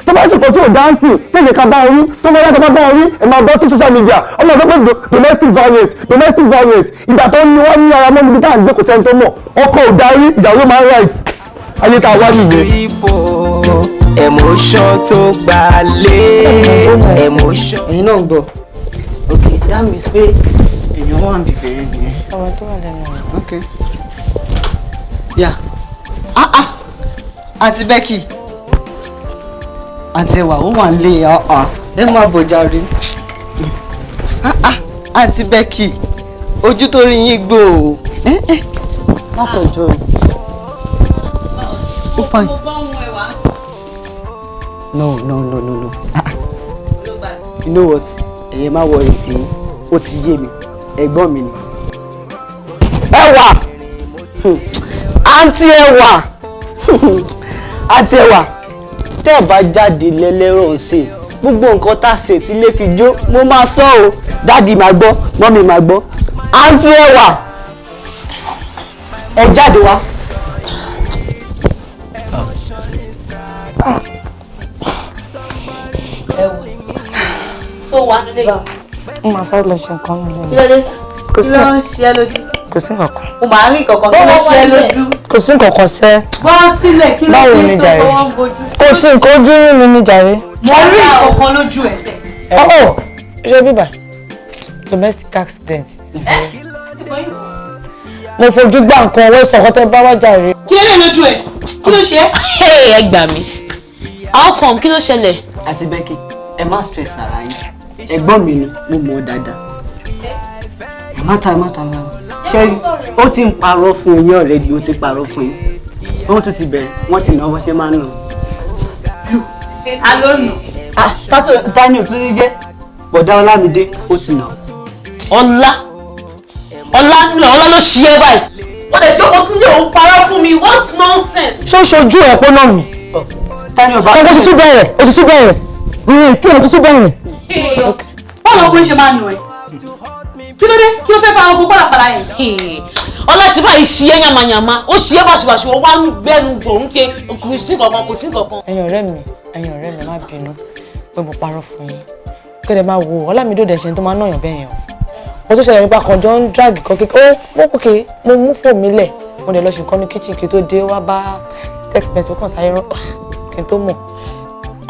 Tó bá ṣèkọ́ tí ò dáńsì tẹ̀lé ká bá orí tó bá yàtọ̀ bá bá orí ẹ̀ máa bọ́ sí social media, ọmọ ọ̀dọ́ pé domestic violence, domestic violence. Ìgbà tó ní wọ́n ní ara mọ́ níbi tá à ń gbé, kò sẹ́ni tó mọ̀. Ọkọ ò darí, ìyàwó máa ń right ayé tá a wá nìyẹn. Emotion tó gbà lé emotion. Ẹ̀yin náà ń gbọ́. Ok, that means pé èèyàn wà ń bìbẹ̀ yẹn nìyẹn. Ọ̀rọ̀ tó wà lẹ́nu rẹ̀. Ok, yeah. Ah ah, Àǹtí Becky, àǹtí ẹwà ó wà nílé ọ̀hún, ẹ má bọ̀ jàre. Ah ah, Àǹtí Becky, ojú tó rí yín gbò ó látọjọ́ ó fine. No, no, no, no, no. Ah, you know what, ẹ̀yin má worry tí ó ti yé mi, ẹ̀gbọ́n mi ni. Ẹwà, àǹtí ẹwà, àǹtí ẹwà, tẹ́ ẹ̀ bá jáde lẹ́lẹ́rọ̀ ń sè gbogbo nǹkan tá a ṣe tí ilé fi jó, mo máa sọ o. Daddy máa gbọ́, mummy máa gbọ́. Àǹtí ẹwà, ẹ jáde wá. So wà nílé yìí. Mo máa sáré lọ ṣe nǹkan nílé. Kí ló dé? Kò sí. Kí ló ń ṣe ẹ́ lójú? Kò sí nǹkan kan. O máa ń rí nǹkan kan, kí ló ṣe ẹ́ lójú? Kò sí nǹkan kan sẹ́. Bọ́ sílẹ̀, kí ló Báwo dé ni tó jàre? fọwọ́ ń bojú? Kò sí nǹkan, ojú rí mi ní jàre. Mo rí nǹkan kan lójú ẹsẹ̀. Ọ̀ọ́ ṣé bíbà domestic accident. Mo fojú gbá nǹkan owó ìsọ̀kan tẹ́ bá wá jàre. Kí ló lè lójú ẹ̀? Kí ló ṣe é? Ẹ gbà mí. How come? Kí ló ṣẹlẹ̀? Àǹtí Becky, ẹ má stress ara yín, ẹ̀gbọ́n mi ni, mo mọ̀ ọ́ dáadáa. Ẹ má ta, ẹ má ta má. Ṣé ó ti ń parọ́ fún yín already? Ó ti parọ́ fún yín, ó tún ti bẹ̀rẹ̀, wọ́n ti nà bó ṣe máa ń nà. A ló nù. Ah, tátó Daniel tún ní jẹ́ bọ̀dá Ọlámídé, ó ti nà. Ọlá, Ọlá, Ọlá ló ṣí ẹ báyìí. Wọ́n lè jókòó sílé òun parọ́ fún mi, what nonsense. Ṣé ó ṣojú ẹ̀ pé náà mi? Tani ọba. Ọkọ̀ tuntun bẹ̀rẹ̀, òtútù bẹ̀rẹ̀. Kí òtútù bẹ̀rẹ̀. Báwo ọkùnrin ṣe máa nù ẹ́? Kí ló dé? Kí ló fẹ́ fa ogun pàlàpàlà yẹn? Ọlá ṣe báyìí ṣí ẹ yàmàyàmà, ó ṣí ẹ báṣubàṣu, ó wá ń gbẹnu gbòǹkè, kò sí kankan, kò sí kankan. Ẹ̀yin ọ̀rẹ́ mi, ẹ̀yin ọ̀rẹ́ mi, má bínú pé mo parọ́ fún yín. Kẹ́lẹ̀ máa wo Ọlámídé òde ṣe tó máa ń nàyàn bẹ́ẹ̀ yẹn o. Mo tó ṣẹlẹ̀ nípa kan jọ ń drag kan kékeré, ó kókè, mo mú fóònù mi lẹ̀, mo dẹ̀ lọ ṣe nǹkan ní kitchen, kí n tó dé wá bá text message kàn sáré rán kí n tó mọ̀.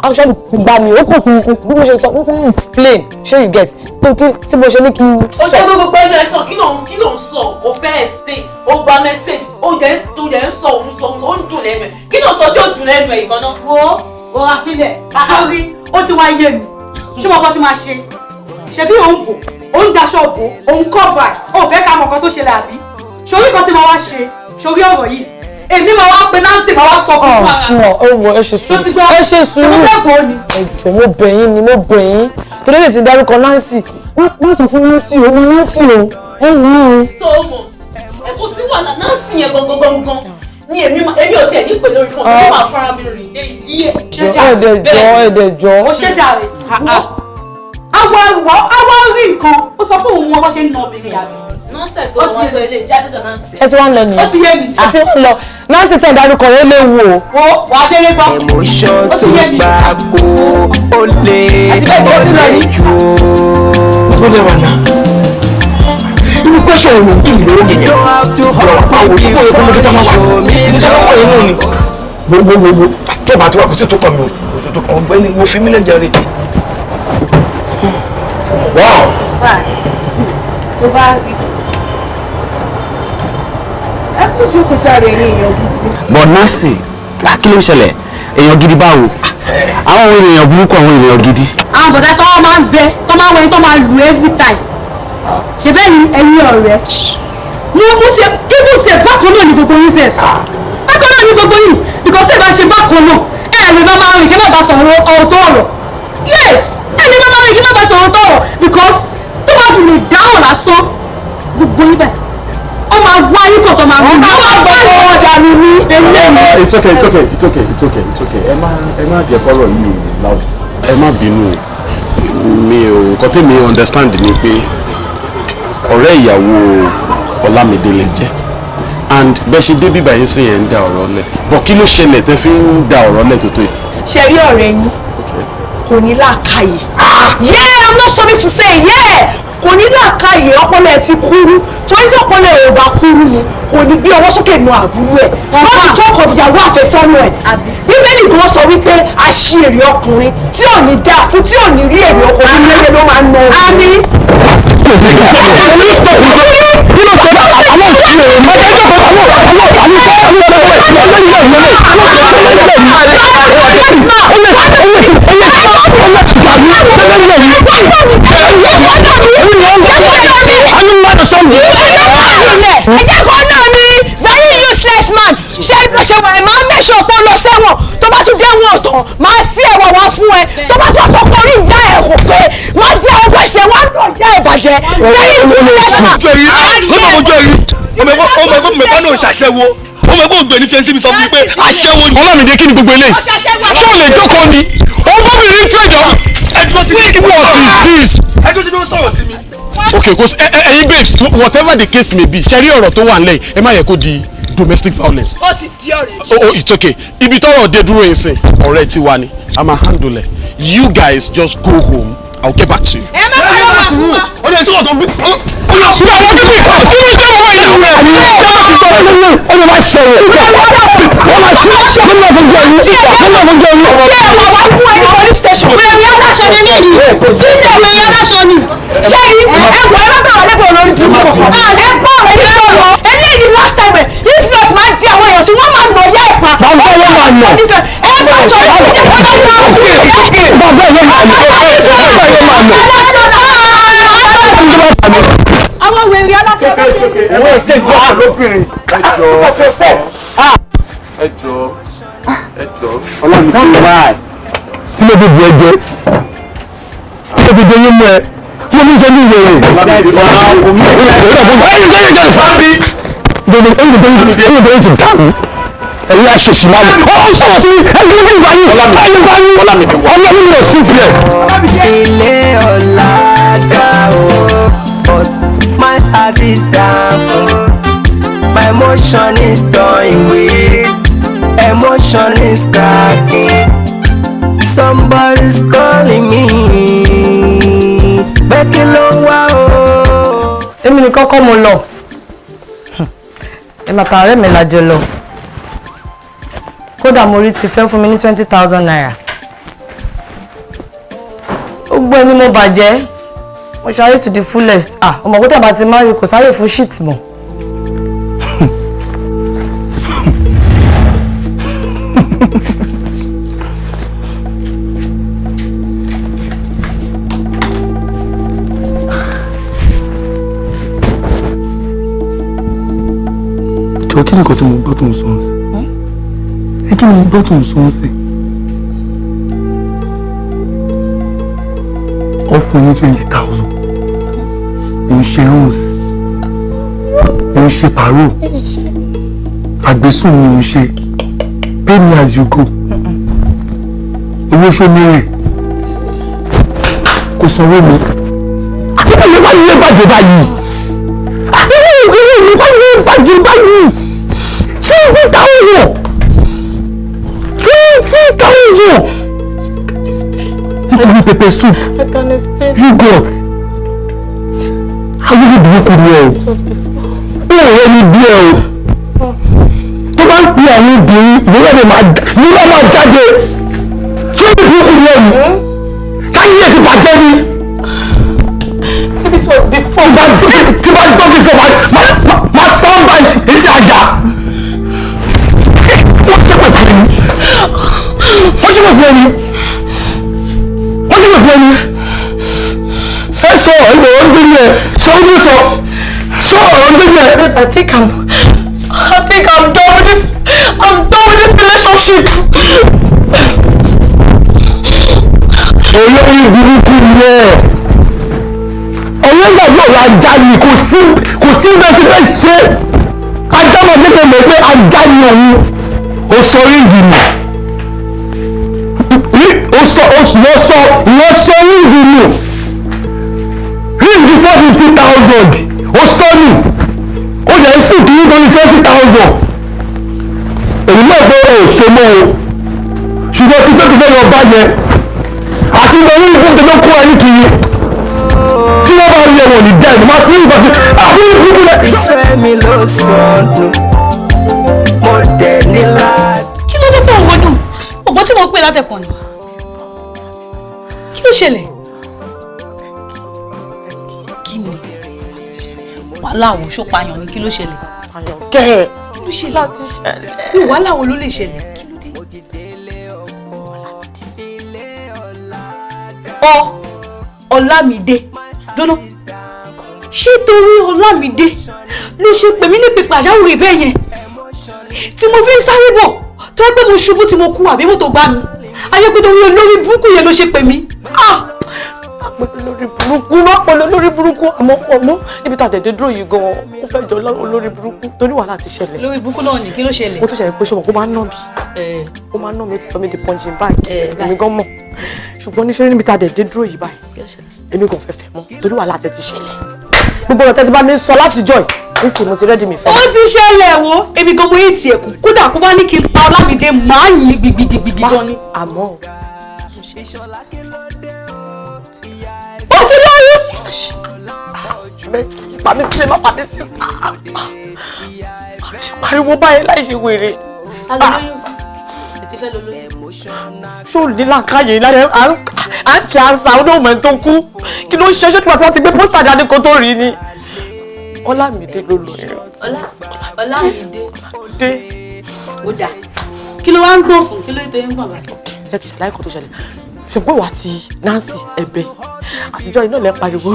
Actually gbà mí, ó kàn fún bí mo ṣe sọ, ó kàn explain, ṣé you get pé kí tí mo ṣe ní kí n Ó jẹ́ gbogbo ẹnu ẹ sọ, kí ló ń sọ? Ó fẹ́ explain, ó gba message, ó jẹ́ tó jẹ́ ń sọ, òun sọ, òun sọ, ó ń dùn lẹ́nu ẹ̀. Kí ló ń sọ tí ó dùn lẹ́nu ẹ̀ ìkan náà? Wo rọra filẹ̀ sórí, ó ti wá yé mi. Ṣé mo kọ́ ti máa ṣe? Ṣebí òun bò, òun daṣọ bò, òun cover ẹ̀, òun fẹ́ ká mọ̀ nǹkan tó ṣẹlẹ̀ àbí? Sórí kan tí mo wá ṣe, sórí ọ̀rọ̀ yìí, èmi máa wá pe Nancy, máa wá sọ fún wa. Ọ̀ ẹ wọ, ẹ ṣe sùúrù, ẹ ṣe sùúrù. Ṣé mo fẹ́ bò ó ni? Ẹ jọ̀ọ́, mo bẹ̀ yín ni, mo bẹ̀ yín torí lè ti dárúkọ Nancy. Má sọ fún Nancy o, mo Nancy o, ẹ wù ú. So ó mọ̀ ẹ, kò sí wàhálà. Nancy yẹn gangan gangan ni èmi èmi ò tiẹ̀ ní pè lórí fún ọ, èmi máa fara mi rìn dé ilé ẹ̀. Ẹ dẹ̀ jọ̀ọ́, ẹ dẹ̀ jọ̀ọ́. Ó ṣe jàre. Awọ rí nǹkan, ó sọ fún òun wọn bó ṣe ń na obìnrin àbí. Nonsense tó wọ́n sọ ilé jáde dọ̀ Nancy. Ṣé tí wọ́n ń lọ nìyẹn? Ó ti yé mi. Ṣé tí wọ́n ń lọ? Nancy tẹ̀ ń dárúkọ rẹ̀, ó léwu o. Wo wà á délé gbọ́. Emotion Ó ti tó yé mi. gbà kó ó lè Àti bẹ́ẹ̀ tó ti lọ yìí. jù ó. Ó lè wà náà. Irú question wo ló ń bí ìlú mi yẹn? Ọ̀rọ̀ wà pàwọ̀ tó kọ̀ ẹ̀kọ́ mọ́tò máa wà. Nítorí wọ́n yẹn náà ni. Gbogbogbò tó bá ti wá kò sí tó kàn mí o. Kò sí tó kàn ọ̀gbẹ́ni wo fi mí lẹ́ jàre. Wow! Tó bá rí. Ẹ kú jókòó sáré ẹ̀yin èèyàn gidi. But Nancy, kí ló ń ṣẹlẹ̀? Èèyàn gidi báwo? Àwọn èèyàn burúkú, àwọn èèyàn gidi. Àwọn bọ̀dá tó máa ń bẹ, tó máa ń wẹni, tó máa ń lu every time. Ṣe bẹ́ẹ̀ ni ẹ̀yin ọ̀rẹ́. Mo mú ṣe even ṣe bákan náà ni gbogbo yín ṣe. Bákan náà ni gbogbo yín, because tẹ́ ẹ bá ṣe bákan náà, ẹ lè bá máa rìn kí má bá sọ̀rọ̀ ọ̀tọ̀ ọ̀rọ̀. Yes, ẹ lè bá máa rìn kí má bá sọ̀rọ̀ ọ̀tọ̀ ọ̀rọ̀ because tó bá fi lè dáhùn lásán gbogbo yín bẹ́ẹ̀. Ó máa wá yín kò tó máa rìn. Ó máa gbọ́ ọ̀dà mi ní. It's okay, it's okay, it's okay, it's okay, it's okay. Ẹ má jẹ́ kọ́rọ̀ yìí loud. Ẹ má bínú mi ò, nǹkan tí mi understand ni pé ọ̀rẹ́ ìyàwó Ọlámídé lè jẹ́, and bẹ́ẹ̀ ṣe dé bíbá yín sí yẹn ń da ọ̀rọ̀ lẹ̀, but kí ló ṣẹlẹ̀ tẹ́ fi ń da ọ̀rọ̀ lẹ̀ tó tó yìí? Ṣe rí ọ̀rẹ́ yín kò ní làákàyè. Yeah, I'm not sorry to say, yeah, kò ní làákàyè, ọpọlọ ẹ ti kúrú, torí tí ọpọlọ ẹ ò bá kúrú ni kò ní bí ọwọ́ sókè nu àbúrò ẹ̀ wọ́n ti tó ọkọ̀ ìyàwó àfẹ́sọ́nà ẹ̀. Bíbélì gan sọ wípé aṣièrè ọkùnrin tí ò ní dáa fún, tí ò ní rí èrè ọkùnrin lẹ́yẹ ló máa ń nà ọ́. Àmín. Ẹ jẹ́ kó náà ní very useless man. Ṣé bí wọ́n ṣe wà ẹ̀ máa ń mẹ́sàn pé ó lọ sẹ́wọ̀n, tó bá tún dẹ́wọ̀n tán máa sí ẹ̀wọ̀n wá fún ẹ, tó bá tún wá sọ pé orí ìyá ẹ̀ kò pé máa gbé ọgbẹ́ ẹsẹ̀ wá lọ ìyá ẹ̀ bàjẹ́. Very useless man. Ọmọ ojú ẹ̀rí, ọmọ ẹgbẹ́ mẹ́fà náà ṣàṣẹ́wó, ọmọ ẹgbẹ́ ògbẹ́ni fẹ́ǹsì mi sọ fún mi pé aṣẹ́wó ni. Ọlámídé, kí ni gbogbo eléyìí? Ṣé o lè jókòó ni? Ó bá mi rí tírẹ̀dọ̀. What is this? Ẹjọ́ sí bí ó sọ̀rọ̀ sí mi. Okay, kò sí ẹ̀yin babes, whatever the case may be, ṣe rí ọ̀rọ̀ tó wà nílẹ̀ yìí, ẹ má yẹ kó di domestic violence. Ó ti di ọ̀rẹ́. Oh, it's okay. Ibi tọ́rọ̀ dé dúró yìí sìn, ọ̀rẹ́ tiwa ni, a máa handle ẹ̀. You guys just go home, I will get back to you. Ẹ má parọ́ wà fún wa. Ó lè sọ̀rọ̀ tó ń bí. Ṣé àwọn bíbí kí ló jẹ́ wọ́n yìí? Ó lè má ṣẹlẹ̀. Wọ́n máa ṣe kí ló fún jẹ́ yín? Kí ló fún jẹ́ yín? Ṣé ẹ wà wá fún ẹ ní police station? Wèrè aláṣọ ni mí yìí. Sílẹ̀ wèrè aláṣọ ni. Ṣé rí ẹ wọ ẹ má bàa wà lẹ́kọ̀ọ́ lórí burúkú kankan? Ẹ gbọ́ ọ̀rẹ́ ní sọ̀rọ̀. Eléyìí ni last time ẹ̀. If not, máa di àwọn èèyàn sí, wọ́n máa nà yá ẹ̀ pa. Bàbá yẹn máa nà. Ẹ bá sọ Bàbá yẹn máa nà. Bàbá yẹn máa nà. Àwọn wèrè aláṣọ ni. Owó ẹ̀ṣẹ̀ ìgbà lóbìnrin. Ẹ jọ̀ọ́, ẹ jọ̀ọ́. Ọlọ́run kí ló wá? Kí ló fi bu ẹ jẹ? Kí ló fi de yín mú ẹ? Kí ló fi jẹ ní ìwé rẹ̀? Ẹyin ti dàrú. Ẹyin aṣèṣì máa lọ. Ọ sọ̀rọ̀ sí ẹyin ní ìgbà yín. Ẹyin ìgbà yín. Ọlọ́run mi ò sí tiẹ̀. Ilé ọ̀la dá o, but my heart is down. My emotion is torn with, emotion is cracking. Somebody's calling me. Pé kí ló ń wá o? Èmi nìkan kọ́ mo lọ, èmi àtàwọn ọ̀rẹ́ mi la jọ lọ. Kódà mo rí ti fẹ́ fún mi ní 20,000 naira. Ó gbọ́ ẹni mo bàjẹ́, mo ṣáré to the fullest. Ah, ọmọ kó tàbá ti máa rí kò sáré fún shit mọ́. Jọ, kí ni nǹkan tí mo gbọ́ tó ń sọ ń sìn? Ẹ kí ni mo gbọ́ tó ń sọ ń sìn? Ó fún ní 20,000. Ò ń ṣe runs. Ò ń ṣe pàrọ̀. Àgbésùn ni ò ń ṣe. Pay me as you go. Owó ṣó mérè. Kò sanwó mi. Àkókò yẹn wá ní bàjẹ́ báyìí. Àkókò yẹn wá ní bàjẹ́ báyìí. 20,000. 20,000. Nítorí pepper soup. I can explain. You got. Ayé burúkú ni ẹ o. Ó rẹ ni bí ẹ o. Tó bá ń pè àwọn obìnrin, ìwé náà máa jáde. Ṣé ó burúkú ni ẹ ni? Ṣáyé ẹ ti bàjẹ́ ni? If it was before. Tí bá gbọ́ kí n fẹ́ máa sound bite etí àjà. Wọ́n ṣépè fún ẹni. Wọ́n ṣépè fún ẹni. Wọ́n ṣépè fún ẹni. Ẹ sọ ìgbà wọn gbé ní ẹ. Sọ ó ní sọ. Sọ ọ̀rọ̀ ń gbé ní ẹ. I think I'm done with this. I'm done with this relationship. Olórí burúkú ni ẹ. Ọ̀rẹ́ ìgbàgbọ́ ọ̀rọ̀ ajá ni kò sí bẹ́ẹ̀ tí bẹ́ẹ̀ ṣe. Ajá máa jẹ́ kí n mọ̀ pé ajá ni òun. Ó sọ ríǹgì nù. Ó sọ ìwọ sọ ríǹgì nù. Ríǹgì 450,000. Ó sọ nù. Ó jẹ́ sùn kí nítorí 20,000. Èmi náà pé o ò so mọ́ o. Ṣùgbọ́n tí fẹ́ tó fẹ́ lọ bá yẹn. Àti ìgbà orí ìbùkún tó kó ẹni kiri. Tí wọ́n bá rí ẹ̀wọ̀n ní dẹ́ẹ̀ máa fi ń fàfi àwọn ìbùkún rẹ̀. Ìfẹ́ mi ló sọnù, mo dẹ̀ ní láti. Kí ló dé tó ń wọnú? Ògbọ́n tí mo pè látẹ̀kàn ni. Kí ló ṣẹlẹ̀? Kí ni? Wàhálà wo ṣó payàn ni? Kí ló ṣẹlẹ̀? Kẹ́ ẹ̀. Kí ló ṣẹlẹ̀? Láti ṣẹlẹ̀. Bí wàhálà wo ló lè ṣẹlẹ̀? Kí ló dé? Ọlámídé dúró, ṣé torí Ọlámídé ló ṣe pè mí ní pípa àjáwìrì bẹ́ẹ̀ yẹn tí mo fi ń sáré bọ̀ tó yẹ pé mo ṣubú tí mo kú àbí mọ́tò gbá mi? Ayé pé torí olórí burúkú yẹn ló ṣe pè mí. Olórí burúkú má pọ̀ lórí burúkú, àmọ́ ọmọ níbi tá a dẹ̀dẹ̀ dúró yìí gan-an ó fẹ́ jọ olórí burúkú torí wàhálà ti ṣẹlẹ̀. Lórí burúkú náà ni kí ló ṣẹlẹ̀? Mo tún ṣẹlẹ̀ pé ṣọmọ kó máa ń nà mí. Ó máa ń nà mí, ó ti sọ mí di punching bag, èmi gan mọ̀. Ṣùgbọ́n níṣẹ́ níbi tá a dẹ̀dẹ̀ dúró yìí báyìí, èmi kò fẹ́ fẹ́ mọ́ torí wàhálà tẹ ti ṣẹlẹ̀. Gbogbo ọ̀rọ̀ tẹ́ ti bá mi sọ látijọ́ yìí nísìnyí mo ti rẹ́dí mi fẹ́. Ó ti ṣẹlẹ̀ wo, èmi gan mo yé tiẹ̀ kù kódà kó bá ní kí n pa Ọlámídé máa yìn gbìgbìgbìgbì gan ni. Àmọ́ ó ti lóyún. Pàmí sílẹ̀ má pàmí sí. Ṣé pariwo báyìí láì ṣe wèrè? Ta ló lóyún fún? Ètí fẹ́ ló lóyún. Ṣé ò ní làákàyè láyé à ń kí à ń sa olóòmọ̀ tó kú? Kí ló ń ṣe? Ṣé tí wọ́n ti gbé pósítà jáde kó tó rí ni? Ọlámídé ló lóyún. Ọlámídé. Dé. Ó dáa. Kí ló wá ń gbọ̀n fún? Kí ló tó ń gbọ̀n báyìí? Jẹ́ kí n ṣàlàyé kan tó ṣẹlẹ̀. Ṣùgbọ́n ìwà ti Nancy ẹ̀bẹ̀ àtijọ́ iná lẹ́ pariwo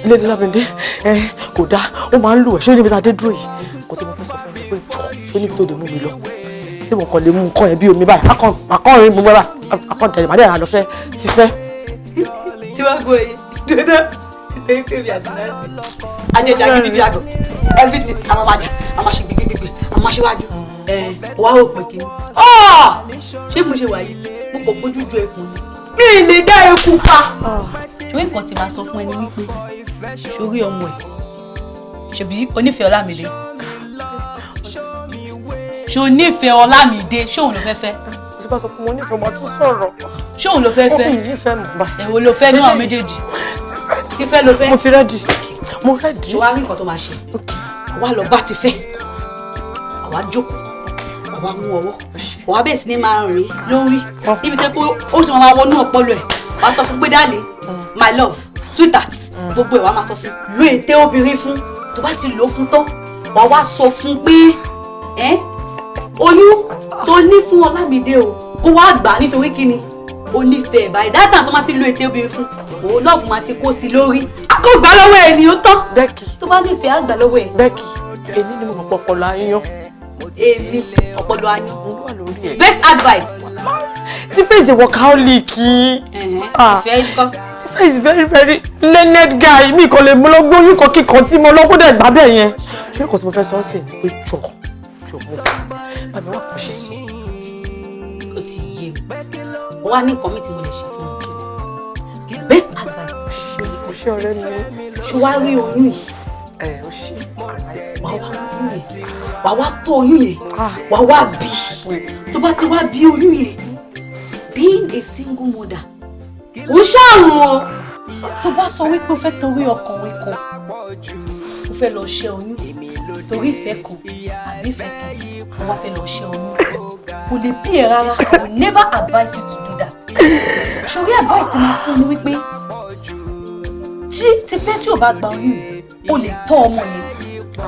ilé ní Ọlámídé ẹ kò dáa, ó máa ń lù ẹ̀. Ṣé níbi tá a dé dúró yìí kò tí mo fẹ́ sọ fún ẹ pé jọ ṣé níbi tó lè mú mi lọ tí mo kàn lè mú nǹkan yẹn bí omi báyìí akọrin gbogbo báyìí akọrin màdé àlọ́ fẹ́ ti fẹ́. Tí wàá gbọ́ èyí dandan nítorí pé mi àti Nancy ajẹjẹ agídí àgọ everything àwọn máa jà, àwọn máa ṣe gbígbígbí, àwọn máa ṣíwájú ẹ wàá ò pé kí ni. Ṣé mo ṣe wà yìí mo kò fojú ju ẹkùn ni, mi lè dá eku pa. Ṣé nǹkan tí màá sọ fún ẹni wípé sórí ọmọ ẹ ṣèbí onífẹ̀ẹ́ Ọlámídé? Ṣé onífẹ̀ẹ́ Ọlámídé? Ṣé òun ló fẹ́ fẹ́? Mo ti bá sọ pé mo nífẹ̀ẹ́, mo tún sọ̀rọ̀. Ṣé òun ló fẹ́ fẹ́? Ó nífẹ̀ẹ́ mọ̀ bá. Èwo ló fẹ́ ní àwọn méjèèjì? Fífẹ́ ló fẹ́. Mo ti rẹ́dì. Mo rẹ́dì. Ṣé wàá rí nǹkan tó máa ṣe? Àwa lọ bá ti fẹ́. Àwa jókòó. Àwa mú ọwọ́. Wàá bẹ̀rẹ̀ sí ní máa rìn lórí níbi tẹ́ pé ó sì máa wọnú ọpọlọ ẹ̀. Wàá sọ fún pé darling, my love, sweetheart, gbogbo ẹ̀ wàá máa sọ fún. Lo ète obìnrin fún. Tó bá ti lò ó fún tán, wàá wá sọ fún pé oyún tó ní fún Ọlámídé o, kó wá gbà á nítorí kíni o nífẹ̀ẹ́ báyìí. Dáadáa tó máa ti lo ète obìnrin fún, òun lọ́ọ̀fù máa ti kó sí lórí. A kò gbà lọ́wọ́ ẹ̀ ni ó tán. Bẹ́ẹ̀kì. Tó bá nífẹ̀ẹ́ á gbà lọ́wọ́ ẹ̀. Bẹ́ẹ̀kì, èmi ni mo mọ̀ pọ̀pọ̀ la yán. Èmi ọpọlọ ayan. Best advice. Tife is a workaholic. Ìfẹ́ ńkọ́. Tife is very very learned guy. Mi kò lè mú lọ gbóyún kan kíkan tí mo lọ́kọ́ dẹ̀ gbà bẹ́ẹ̀ yẹn. Ṣé kò sí mo fẹ́ sọ ọ́ sí pé jọ jọ mo bàbá wà kò ṣe sí. Ó ti yé mi. Ó wá ní nǹkan mi tí mo lè ṣe fún mi. Best advice. O ṣé ọ̀rẹ́ mi. Ṣé wàá rí oyún yìí? Ẹ o ṣe. Wàá wá oyún yẹn, wàá wá tọ́ oyún yẹn, wàá wá bí. Tó bá ti wá bí oyún yẹn, being a single mother kò ṣàrùn o. Tó bá sọ wípé o fẹ́ torí ọkùnrin kan, o fẹ́ lọ ṣẹ́ oyún, torí ìfẹ́ kan àbí ìfẹ́ kejì, o wá fẹ́ lọ ṣẹ́ oyún. Kò lè bí ẹ rárá. I will never advise you to do that. Ṣorí advice tí mo fún ni wípé tí Tifẹ́ tí ò bá gba oyún yìí, o lè tọ́ ọmọ yẹn,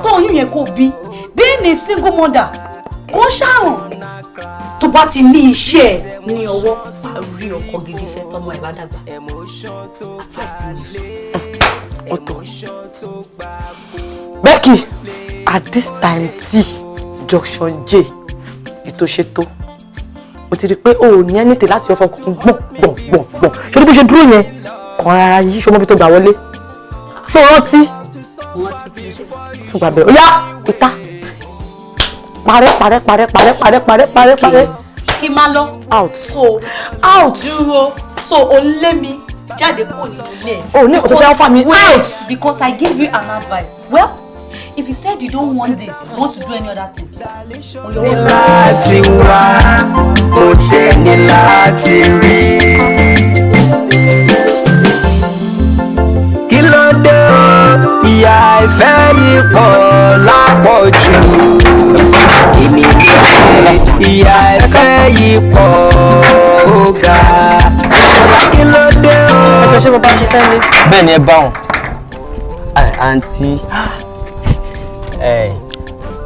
tọ́ oyún yẹn kó bí. Being a single mother kò ṣàrùn. Tó bá ti ní iṣẹ́ ẹ̀ ní ọwọ́, wàá rí ọkọ gidi fẹ́ tọ́mọ ẹ̀ bá dàgbà. Advice mi fún. Ọ̀tọ̀. Becky, at this time tí junction J ètò ṣètò, mo ti rí i pé o ò ní anything láti ọfọ gbọ̀n gbọ̀n gbọ̀n gbọ̀n. Ṣé o ní bó ṣe dúró yẹn? Kàn rárá yí, ṣé o mọ ibi tó gbà wọlé? Ṣé o rántí? Wọ́n ti kí ló ṣe. Tún gbà bẹ̀rẹ̀. Ó yá, ìta. Parẹ́ parẹ́ parẹ́ parẹ́ parẹ́ parẹ́ parẹ́ parẹ́. Kí má lọ. Out. So out. Dúró. So o lé mi jáde kúrò nínú ilé ẹ̀. O ní nǹkan tó fẹ́ offer mi. Wait, Out. because I give you an advice. Well, if you said you don't want this, you want to do any other thing. On your own. Láti wá, mo dẹ̀ ní láti rí. Kí ló dé o? Ìyà ìfẹ́ yìí pọ̀ lápọ̀jù. Èmi ló dé, ìyà ìfẹ́ yìí pọ̀ ó ga. Ṣọlá, kí ló dé o? Ẹjọ, ṣé mo bá ti fẹ́ mi? Bẹ́ẹ̀ ni, ẹ bá wọn. Àǹtí, ẹ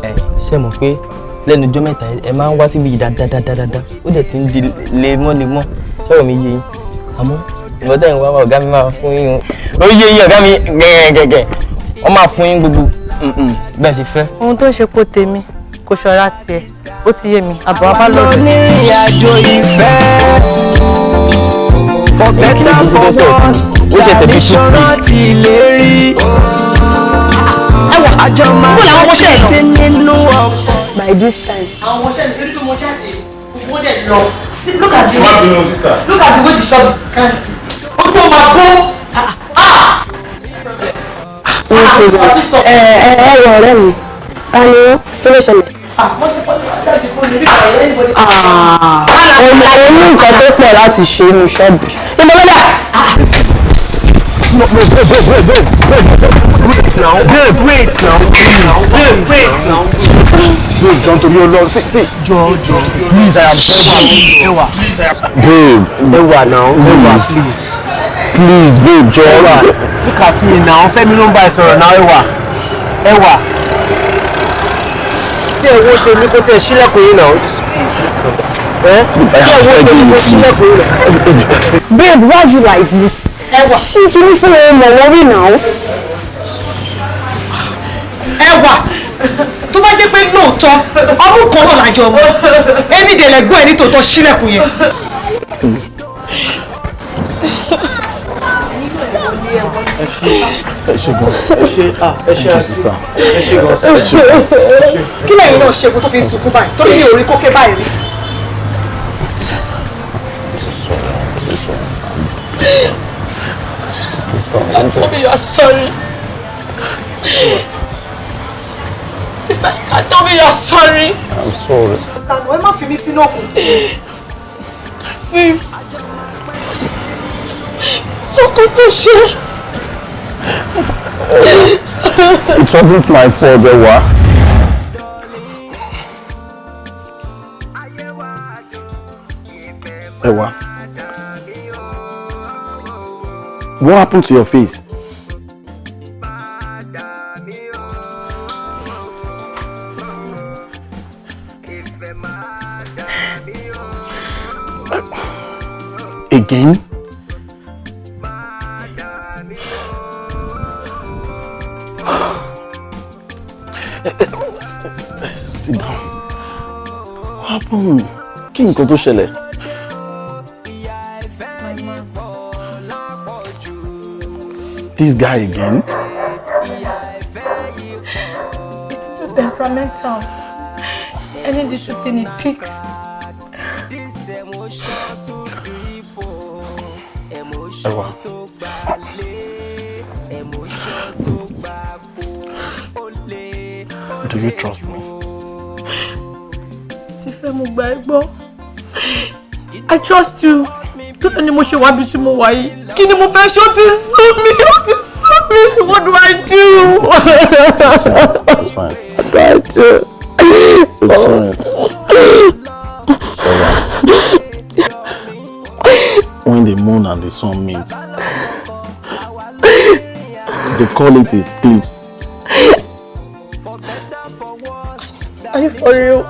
ẹ ṣe mọ̀ pé lẹ́nu ọjọ́ mẹ́ta ẹ máa ń wá síbi yìí dáadáa, ó dẹ̀ ti ń di lemọ́lemọ́. Ṣọ́rọ̀ mi yé yín? Àmọ́ ìgbọ́n tẹ̀ ń wá wá, ọ̀gá mi máa fún yín o. Ó yé yín, ọ̀gá mi gẹ̀gẹ̀gẹ̀, wọ́n máa fún yín gbogbo bẹ́ẹ̀ ṣe fẹ́. Ohun tó ń ṣe kó tèmi kò ṣọra tiẹ̀, ó ti yé mi. Àbọ̀ abá lọ́dọ̀. Onírìn àjò ìfẹ́, for better for worse, Ó ṣẹ̀ṣẹ̀ bí two ìṣòro ti lè rí. Àjọ máa ti nínú ọkọ̀. By this time. Àwọn ọmọọṣẹ́ mi, torí pé mo jáde, gbogbo wọn dẹ̀ lọ. See, look at the Má way bínú, sister. Look at the way the shop is scanty. Ó tún máa bó. Ẹ ẹ ẹ wọ ọ̀rẹ́ mi, ta ni ó? Kí ló ṣẹlẹ̀? O ní nǹkan tó pọ̀ láti ṣe nínú ṣọ́ọ̀bù. Ibo ló dà? No, no, babe, babe, babe, babe, babe, wait now, babe, wait now, babe, wait now. Babe, John, torí Ọlọ́run, see, see. Jọ, jọ, please, I am begging you. Ewa. Babe, Ewa now, Ewa, please. Please, babe, jọ. Ewa, look at me now. Fẹ́mi ló ń bá ẹ sọ̀rọ̀ now, Ewa. Ewa. Tí ẹ wo tèmi kó tiẹ̀ ṣílẹ̀kùn yín náà. Ẹ tí ẹ wo tèmi kó ṣílẹ̀kùn yín náà. Babe, why you like this? Ṣé kí ní fún ohun mọ̀ wọ́n rí náà? Ẹwà, tó bá jẹ́ pé lóòótọ́ ọmú kan náà lájọ ọmọ èmi dẹ̀lẹ̀ gbọ́ ẹ ní tòótọ́, sílẹ̀kùn yẹn. Ẹ ṣe gan. Ẹ ṣe, ah, ẹ ṣe àti ẹ ṣe gan. Ẹ ṣe gan. Kí lẹ́yìn náà ṣe kó tó fi sunkún báyìí, torí mi ò rí kókè báyìí rí. I'm so sorry. I'm so sorry. I'm so sorry. Tell me you are sorry. Tifeka, tell me you are sorry. I'm sorry. Sànù, ẹ má fi mí sínú òkùnkùn. Sis, sọkò tó ṣe. It wasn't my fault, Ewa. Ewa. What happened to your face? Again? Sit down. What happened? Kí ni nǹkan tó ṣẹlẹ̀? My man. This guy again? It's too temperamental. Any little thing he picks. Ewa. Do you trust me? Tifẹ́, mo gbà ẹ́ gbọ́. I trust you. Tó ni mo ṣe wá bí tí mo wà yìí. Kí ni mo fẹ́ ṣe? Ó ti sú mi, ó ti sú mi. What do I do? It's fine. What do I do? It's fine. Sarah. When the moon and the sun meet, they call it eclipse. Are you for real?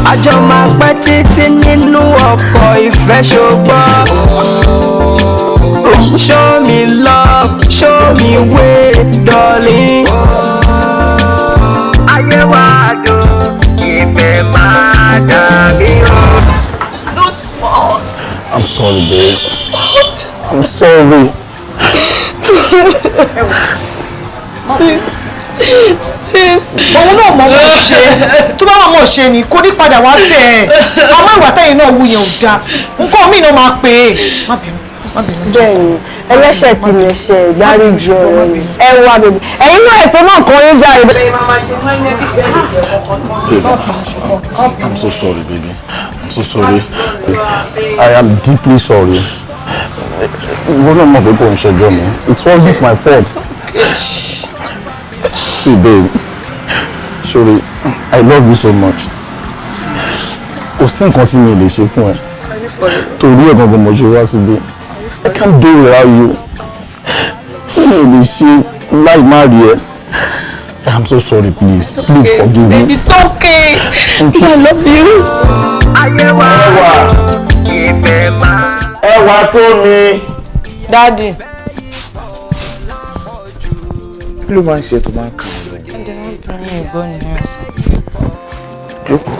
Àjọ máa pẹ́ títí nínú ọkọ̀ ìfẹ́ ṣùgbọ́n. Show me love, show me way, darling. Ayé wa dùn, ìfẹ́ máa dàbí o. No spot. I'm sorry, babe. I'm sorry. Sis, òun náà mọ̀ mọ̀ ṣe, tó bá mọ̀ mọ̀ ṣe ni kò ní padà wá bẹ̀ ẹ́. Àmọ́ ìwà tẹ́yìn náà wù yẹn ò dáa, nǹkan míì náà máa pè é. Má bínú, má bínú. Bẹ́ẹ̀ni, ẹlẹ́ṣẹ̀ ti lè ṣe ìdáríjì ọ̀rẹ́ mi. Ẹ wá bèbí, ẹ̀yin náà ẹ̀sọ́ náà kàn yín jáde. Babe, I'm so sorry, baby. I'm so sorry. I am deeply sorry. Ìwọ náà mọ̀ pé kò ń ṣẹjọ́ mi. It wasn't my fault. See, babe, sorry, I love you so much. Kò sí nǹkan tí mi lè ṣe fún ẹ. Torí ẹ̀ gangan mo ṣe wá síbí. I can't do without you. Mi ò lè ṣe láì má rí ẹ. I'm so sorry, please. Please forgive me. It's okay. I love you. Ayé wa ìfẹ́ máa. Ẹwà tó mi. Daddy. Kí ló máa ń ṣe tó máa ń kà á lẹ́yìn? Jókòó.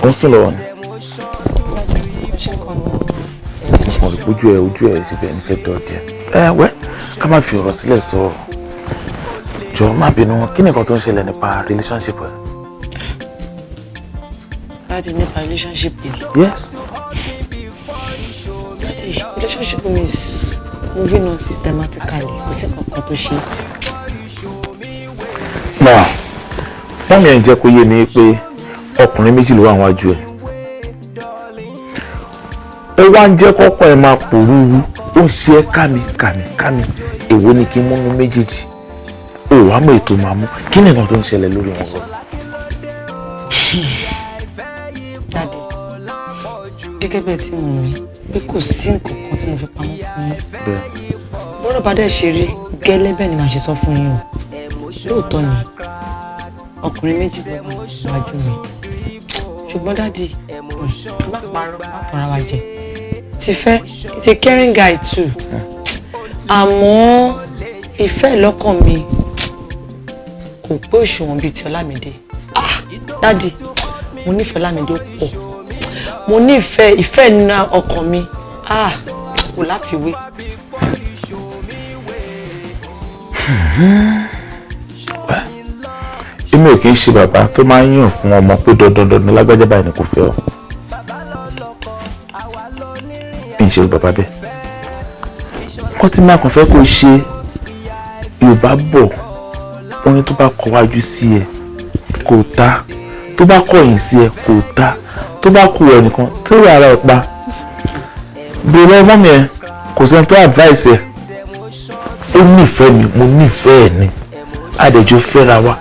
Ó ń sùn lọ́wọ́ ni. Mo rò pé ojú ẹ síbẹ̀ ní fẹ́ dọ̀ díẹ̀. Ẹ wẹ́ ká má fi ọ̀rọ̀ sílẹ̀ sọ̀rọ̀. Jọ̀ọ́, má bínú, kí ni nǹkan tó ń ṣẹlẹ̀ nípa relationship ẹ? Daddy, nípa relationship mi. Yes. Daddy, relationship mi is moving on systematically. Kò sí kankan tó ṣe. Now, mummy ẹ̀ ń jẹ́ kó yé mi pé ọkùnrin méjì ló wà níwájú ẹ̀. Ó wá ń jẹ́ kọ́kọ́ ẹ̀ máa pòrúurú, ó ń ṣe ẹ́ kámi kàmí kàmí. Èwo ni kí n múnú méjèèjì? Ó wàá mọ ètò máa mú. Kí ni nǹkan tó ń ṣẹlẹ̀ lórí wọn gan? Daddy, gẹ́gẹ́ bẹ́ẹ̀ tí mo rí pé kò sí nǹkan kan tí mo fi pamọ́ fún yín. Bọ́rọ̀ bá dẹ̀ ṣe rí gẹ́lẹ́ bẹ́ẹ̀ ni màá ṣe sọ fún yín o. Lóòótọ́ ni ọkùnrin méjì ló wà níwájú mi. Ṣùgbọ́n daddy, ká má parọ́, má tanra wa jẹ. Tìfẹ́ is a caring guy too. Àmọ́ ìfẹ́ lọ́kàn mi kò pé òṣùwọ̀n bíi ti Ọlámídé. Ah, daddy, mo nífẹ̀ẹ́ Ọlámídé pọ̀. Mo nífẹ̀ẹ́ ìfẹ́ nínú ọkàn mi. Ah, kò láfiwé. Èmi ò kì í ṣe bàbá tó máa ń yàn fún ọmọ pé dandan dandan lágbájá báyìí ni kò fẹ́ ọ. Mi ń ṣe bàbá bẹ́ẹ̀. Nǹkan tí máa kàn fẹ́ kó ṣe, Yorùbá bọ̀, wọ́n ní tó bá kọ wájú sí ẹ kò tá, tó bá kọ̀yìn sí ẹ kò tá, tó bá kú ẹ nìkan tó rí ara ẹ pa. Bí lọ́wọ́ mummy ẹ, kò sẹ́ni tó advice ẹ. Ó nífẹ̀ẹ́ mi, mo nífẹ̀ẹ́ ẹ ni, àdẹ̀jọ́ fẹ́ra wa.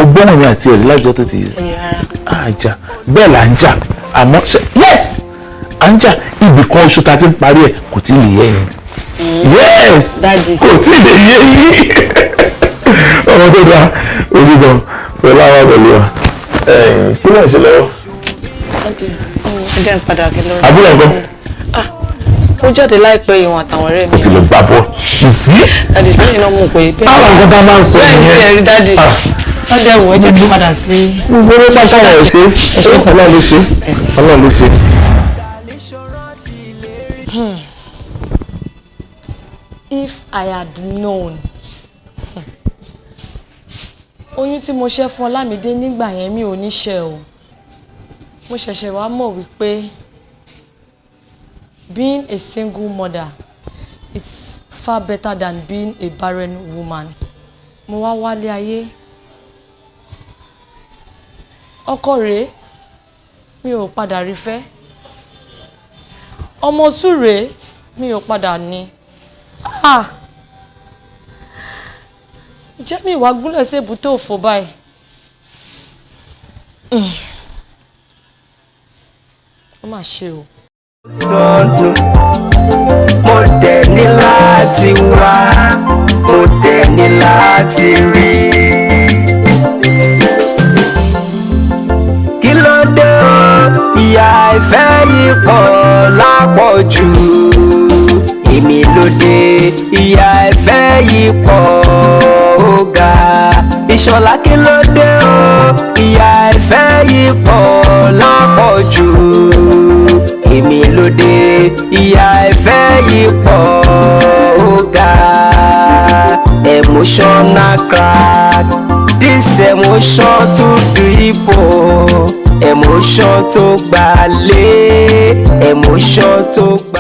Ọgbọ́n mi àti ẹ̀rí lájọ tó ti àjà bẹ́ẹ̀ là ń jà, àmọ́ yes, à ń jà ibì kan oṣù tá a ti ń parí ẹ̀ kò tí ì lè yé yín. Yes, kò tí ì lè yé yín. Ọmọ tó dáa ojú gan sọlá wà pẹ̀lú wa. Kí ló ń ṣe lọ́wọ́? Ẹ jẹ́ n padà kí lọ́rọ̀. Àbúrò nǹkan. Ó jáde láìpẹ́ ìwọ̀n àtàwọn ọ̀rẹ́ mi. Ó ti lọ gbá bọ́ọ̀lù. Sí. Daddy, bẹ́ẹ̀ náà mọ̀ pé. Àwọn nǹkan tá a máa ń sọ Bẹ́ẹ̀ ni nìyẹn. ẹ rí daddy. Wọ́n dẹ̀ wọ̀ ẹ́ jẹ́ kí n padà sí. Gbogbo ló pàṣẹ àwọn ẹ̀ ṣe, Ọlọ́run ló ṣe, Ọlọ́run ló ṣe. If I had known. Oyún tí mo ṣẹ́ fún Ọlámídé nígbà yẹn, mi ò ní ṣe o. Mo ṣẹ̀ṣẹ̀ wá mọ̀ wípé being a single mother, it's far better than being a barren woman. Mo wá wálé ayé. Ọkọ rèé, mi ò padà rí fẹ́. Ọmọ sùn rèé, mi ò padà ní. Ah! Jẹ́ mi ìwà gúnlẹ̀ sí èbúté òfò báyìí. Ó mà ṣe o. Sọnù, mo dẹ̀ ní láti wá, mo dẹ̀ ní láti rí. Kí ló dé o? Ìyà ìfẹ́ yìí pọ̀ lápọ̀jù. Èmi ló dé, ìyà ìfẹ́ yìí pọ̀ ó ga. Ìṣọ̀lá, kí ló dé o? Ìyà ìfẹ́ yìí pọ̀ lápọ̀jù. Èmi ló dé, ìyà ìfẹ́ yìí pọ̀ ó ga. Emotional crack, this emotion too deep o. Emotion tó gbalé, emotion tó gbà.